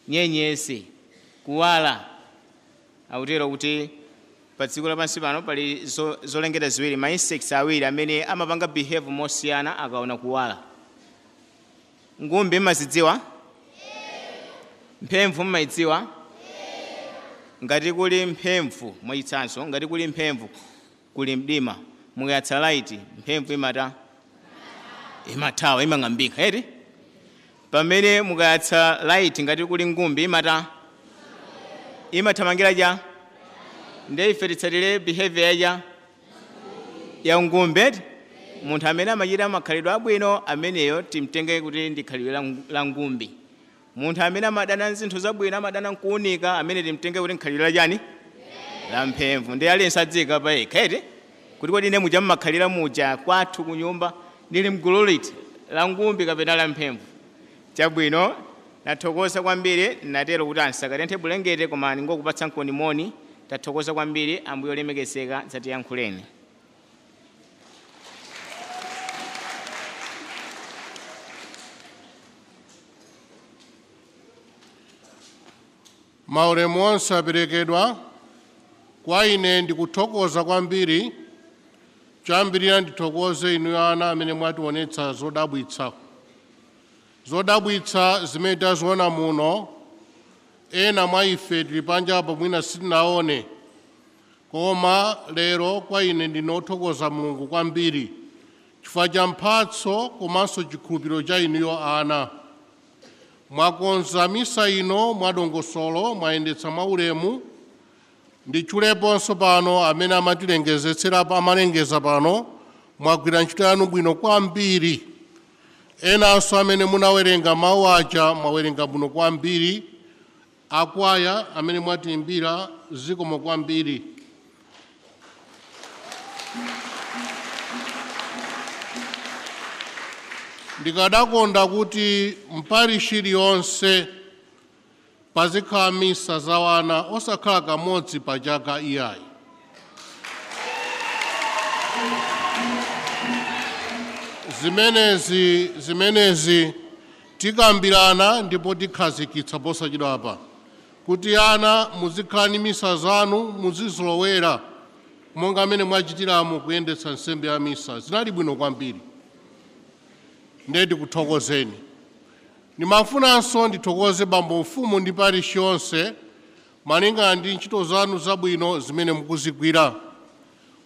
nyenyezi, kuwala. Akutero kuti pa dziko lapansi pano pali zolengedwa ziwiri, ma insects awiri amene amapanga behave mosiyana akaona kuwala. Ngumbi mmazidziwa? Mphemvu mmayidziwa? Ngati kuli mphemvu, mwachitsanzo, ngati kuli mphemvu kuli mdima, mukayatsa light mphemvu imata imathawa, imang'ambika eti. Pamene mukayatsa light ngati kuli ngumbi imata imathamangira ja. Ndiye ife titsatire behavior ya ya ngumbi eti. Munthu amene amachita makhalidwe abwino ameneyo timtenge kuti ndi khalidwe la ngumbi. Munthu amene amadana nzinthu zabwino, amadana nkuunika, amene timtenge kuti nkhalidwe lachani la mphemvu. Ndi aliyense adzika pa yekha eti kuti kodi ine muja mmakhalira muja kwathu kunyumba ndili mgulu liti, la ngumbi kapena la mphemvu? Chabwino, nathokoza kwambiri. Natero kuti ansakatenthe bulengete, koma ndingokupatsa moni. Tathokoza kwambiri. Ambuye olemekezeka, dzatiyankhuleni. Maulemu onse aperekedwa kwa ine. Ndikuthokoza kwambiri. Choyambirira ndithokoze inu ana amene mwationetsa zodabwitsa, zodabwitsa zimene taziona muno. Ena mwa ife tili panjapo mwina sitinaone, koma lero kwa ine ndinothokoza Mulungu kwambiri chifukwa cha mphatso komanso chikhulupiriro cha inuyo ana. Mwakonza misa ino mwadongosolo, mwayendetsa mwaulemu. Nditchuleponso pano amene amatilengezetsera, amalengeza pano, mwagwira ntchito yanu bwino kwambiri. Enanso amene munawerenga mawu aja, mwawerenga bwino kwambiri. Akwaya amene mwatiimbira, zikomo kwambiri. Ndikadakonda kuti mparishi iliyonse pazikhala misa za wana, osakhala kamodzi pa chaka iyayi. Zimenezi tikambirana ndipo tikhazikitsa posachedwapa kuti ana muzikhala ndi misa zanu, muzizolowera monga amene mwachitiramo kuyendetsa nsembe ya misa. Zinali bwino kwambiri, ndiye ndikuthokozeni. Ndimafunanso ndithokoze bambo mfumu ndi parishi yonse malingana ndi ntchito zanu zabwino zimene mukuzigwira.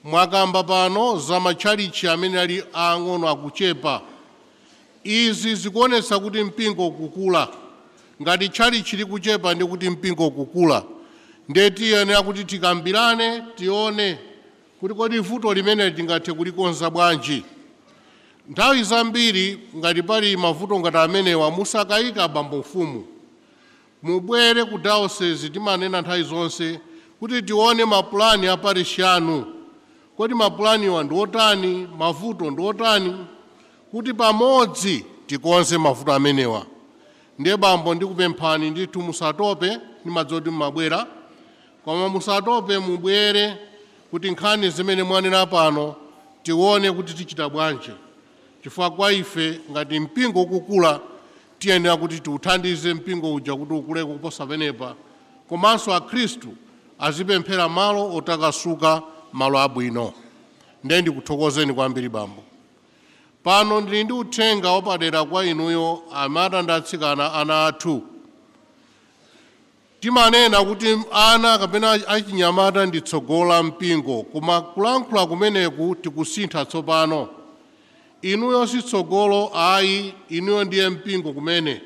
Mwakamba pano za matchalichi amene ali ang'ono akuchepa. Izi zikuonetsa kuti mpingo ukukula. Ngati tchalichi likuchepa ndi kuti mpingo ukukula. Ndiye tiyenera kuti tikambirane, tione kuti kodi vuto limene tingathe kulikonza bwanji. Nthawi zambiri ngati pali mavuto ngati amenewa, musakayika bambo mfumu, mubwere ku diocese. Timanena nthawi zonse kuti tione mapulani a parishi anu, kodi mapulaniwa ndi otani, mavuto ndi otani, kuti pamodzi tikonze mavuto amenewa. Ndiye bambo, ndikupemphani ndithu, musatope. Ndimadziwa kuti mumabwera, koma musatope, mubwere kuti nkhani zimene mwanena pano tione kuti tichita bwanji, chifukwa kwa ife ngati mpingo ukukula, tiyenera kuti tiuthandize mpingo uja kuti ukule kuposa penepa, komanso akhristu azipemphera malo otakasuka, malo abwino. Ndiye ndikuthokozeni kwambiri bambo. Pano ndili ndi uthenga wapadera kwa inuyo amata ndi atsikana, ana athu. Timanena kuti ana kapena achinyamata ndi tsogolo la mpingo, koma kulankhula kumeneku tikusintha tsopano. Inuyo si tsogolo ayi, inuyo ndiye mpingo kumene.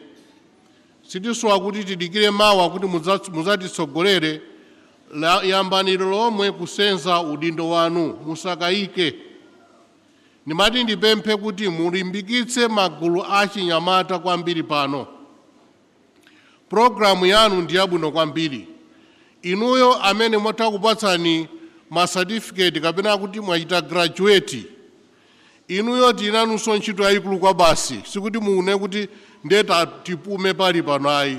Sitisowa kuti tidikire mawa kuti mudzatitsogolere. Yambani lomwe kusenza udindo wanu, musakayike. Ndimati ndipemphe kuti mulimbikitse magulu achinyamata kwambiri pano. Pulogalamu yanu ndi yabwino kwambiri. Inuyo amene mwatha kupatsani masatifiketi kapena kuti mwachita graduate, inuyo tinanunso ntchito yayikulu kwa basi. Sikuti muone kuti ndeta tipume pali pano ayi,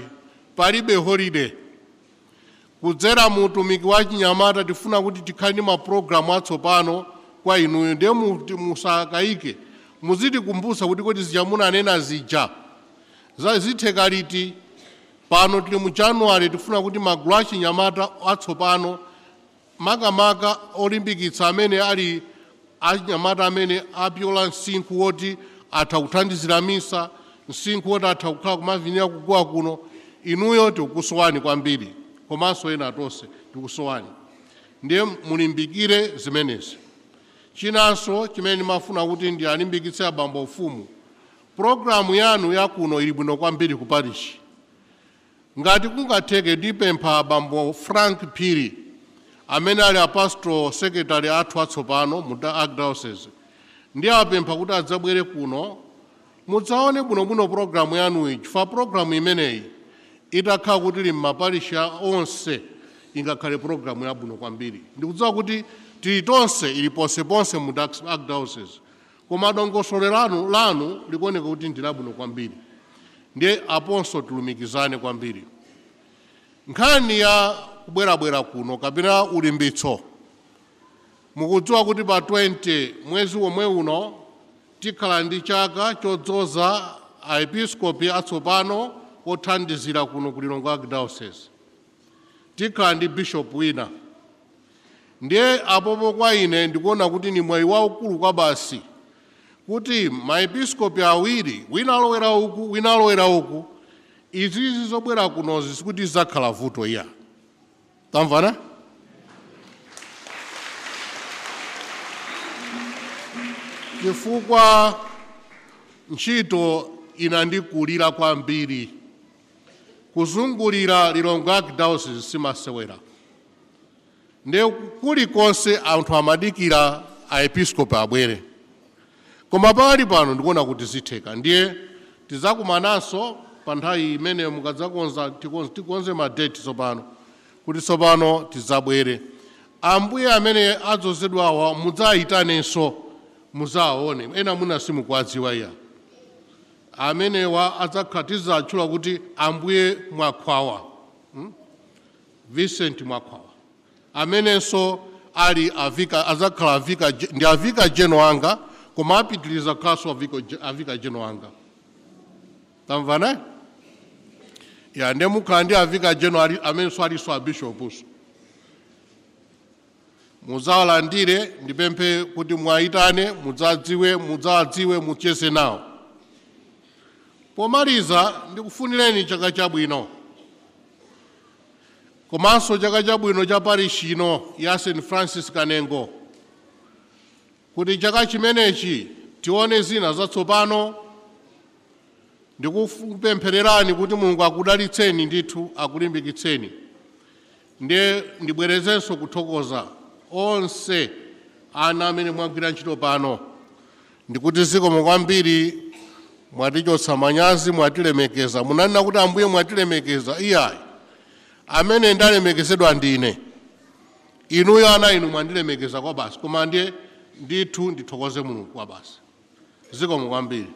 palibe holiday. Kudzera mu utumiki wa chinyamata tifuna kuti tikhale ndi mapulogalamu atsopano kwa inuyo. Ndiye musakayike, muzitikumbutsa kuti kodi zija munanena zija zitheka liti? Pano tili mu Januwale, tifuna kuti magulu achinyamata atsopano, makamaka olimbikitsa amene ali achinyamata amene apyola msinkhu woti atha kuthandizira misa, msinkhu woti atha kukhala kumavinira kuguwa kuno, inuyo tikukusowani kwambiri, komanso ena tonse tikusowani. Ndiye mulimbikire zimenezi. Chinanso chimene ndimafuna kuti ndiyalimbikitse abambo mfumu, pulogalamu yanu yakuno ili bwino kwambiri ku parishi. Ngati kungatheke, ndipempha abambo Frank Phiri amene ali apastoral secretary athu atsopano mu archdiocese, ndiye apempha kuti adzabwere kuno mudzaone bwinobwino pulogalamu yanuyi, chifukwa pulogalamu imeneyi Itakhala kuti ili m'maparisha onse ingakhale programu yabwino kwambiri. Ndikudziwa kuti tili tonse ili ponseponse mu archdiocese, koma dongosolo lanu likuoneka kuti ndi labwino kwambiri. Ndiye aponso tilumikizane kwambiri. Nkhani ya kubwerabwera kuno kapena ulimbitso, mukudziwa kuti pa 20 mwezi womwe uno tikhala ndi chaka chodzoza aepiskopi atsopano othandizira kuno ku Lilongwe Archdiocese. Tikhala ndi bishop wina. Ndiye apopo kwa ine ndikuona kuti ni mwayi waukulu kwa basi kuti maepiskopi awiri, wina alowera uku, wina alowera uku, izizi zobwera kunozi sikuti zidzakhala vuto iya. Tamvana? Chifukwa ntchito inandikulira kwambiri. Kuzungulira Lilongwe Archdiocese simasewera. Ndiye kulikonse anthu amadikira aepiskopi abwere. Koma pakali pano ndikuona kuti zitheka. Ndiye tidzakumananso pa nthawi imene mukadzakonza, tikonze madeti tsopano kuti tsopano tidzabwere. Ambuye amene adzozedwawa mudzayitanenso, mudzawaone. Ena muna simukuwadziwa iya. Amenewa adzakhala tidzatchula kuti Ambuye Mwakhwawa, Vincent Mwakhwawa, amenenso ali avika, adzakhala avika, ndi avika jeno anga, koma apitiriza kukhalanso avika jeno anga. Tamvana? Ya, ndiye mukhala ndi avika jeno amenenso alinso abishopuso. Mudzawalandire, ndipemphe kuti mwayitane, mudzawadziwe, mucheze nawo. Pomaliza ndikufunireni chaka chabwino, komanso chaka chabwino cha parish ino ya St Francis Kanengo, kuti chaka chimenechi tione zina zatsopano. Ndikupemphererani kuti Mulungu akudalitseni ndithu, akulimbikitseni. Ndiye ndibwerezenso kuthokoza onse ana amene mwagwira ntchito pano, ndikuti zikomo kwambiri. Mwatichotsa manyazi, mwatilemekeza. Munanena kuti Ambuye mwatilemekeza. Iyayi, amene ndalemekezedwa ndine. Inuyo ana inu mwandilemekeza kwa basi, koma ndiye ndithu ndithokoze Mulungu kwa basi. Zikomo kwambiri.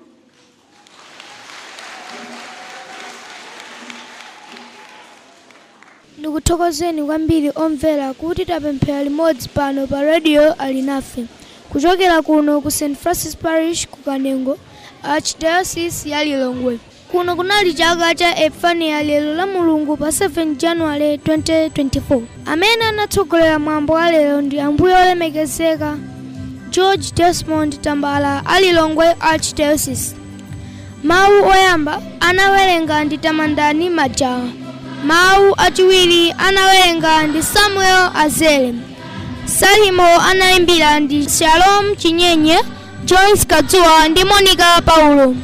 Ndikuthokozeni kwambiri omvera kuti tapemphera limodzi pano pa Radio Alinafe kuchokera kuno ku St Francis Parish ku Kanengo, Archdiocese ya Lilongwe. Kuno kunali chaka cha Epifania lero la Mulungu pa 7 January 2024. Amene anatsogolera mwambo wa lero ndi Ambuye olemekezeka George Desmond Tambala a Lilongwe Archdiocese. Mawu oyamba anawerenga ndi Tamandani Majawa. Mawu achiwiri anawerenga ndi Samuel Azele. Salimo anayimbira ndi Shalom Chinyenye, Joyce Kadzuwa ndi Monica Paulo.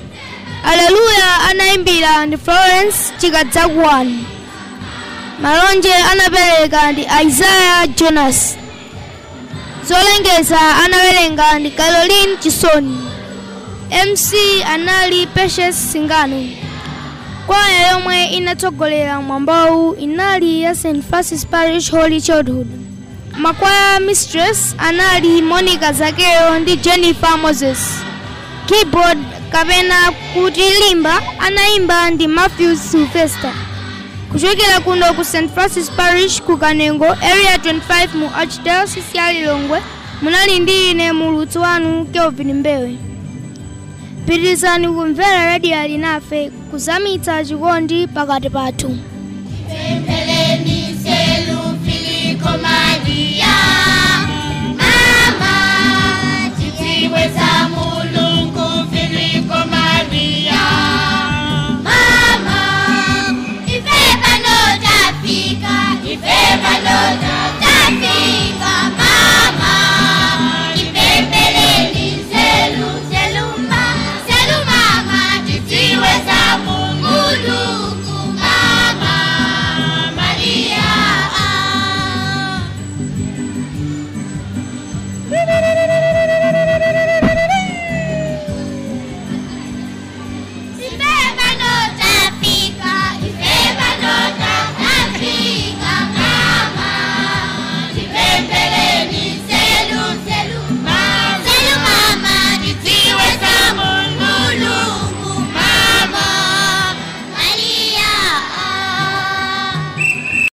Aleluya anayimbira ndi Florence Chikadzakuwani. Malonje anapereka ndi Isaiah Jonas. Zolengeza anawerenga ndi Caroline Chisoni. MC anali Precious Singano. Kwaya yomwe inatsogolera mwambowu inali ya St Francis Parish Holy Childhood. Makwaya mistress anali Monica Zakeo ndi Jennifer Moses. Keyboard kapena kuti limba anayimba ndi Matthew Sylvester. Kuchokera kuno ku St Francis Parish ku Kanengo, Area 25 mu Archdiocese ya Lilongwe, munali ndi ine mulutsi wanu Kelvin Mbewe. Pitirizani kumvera Radio Alinafe kuzamitsa chikondi pakati pathu. Pempeleni selu Filipo Maria, mama, chitsiwe za Mulungu Filipo Maria.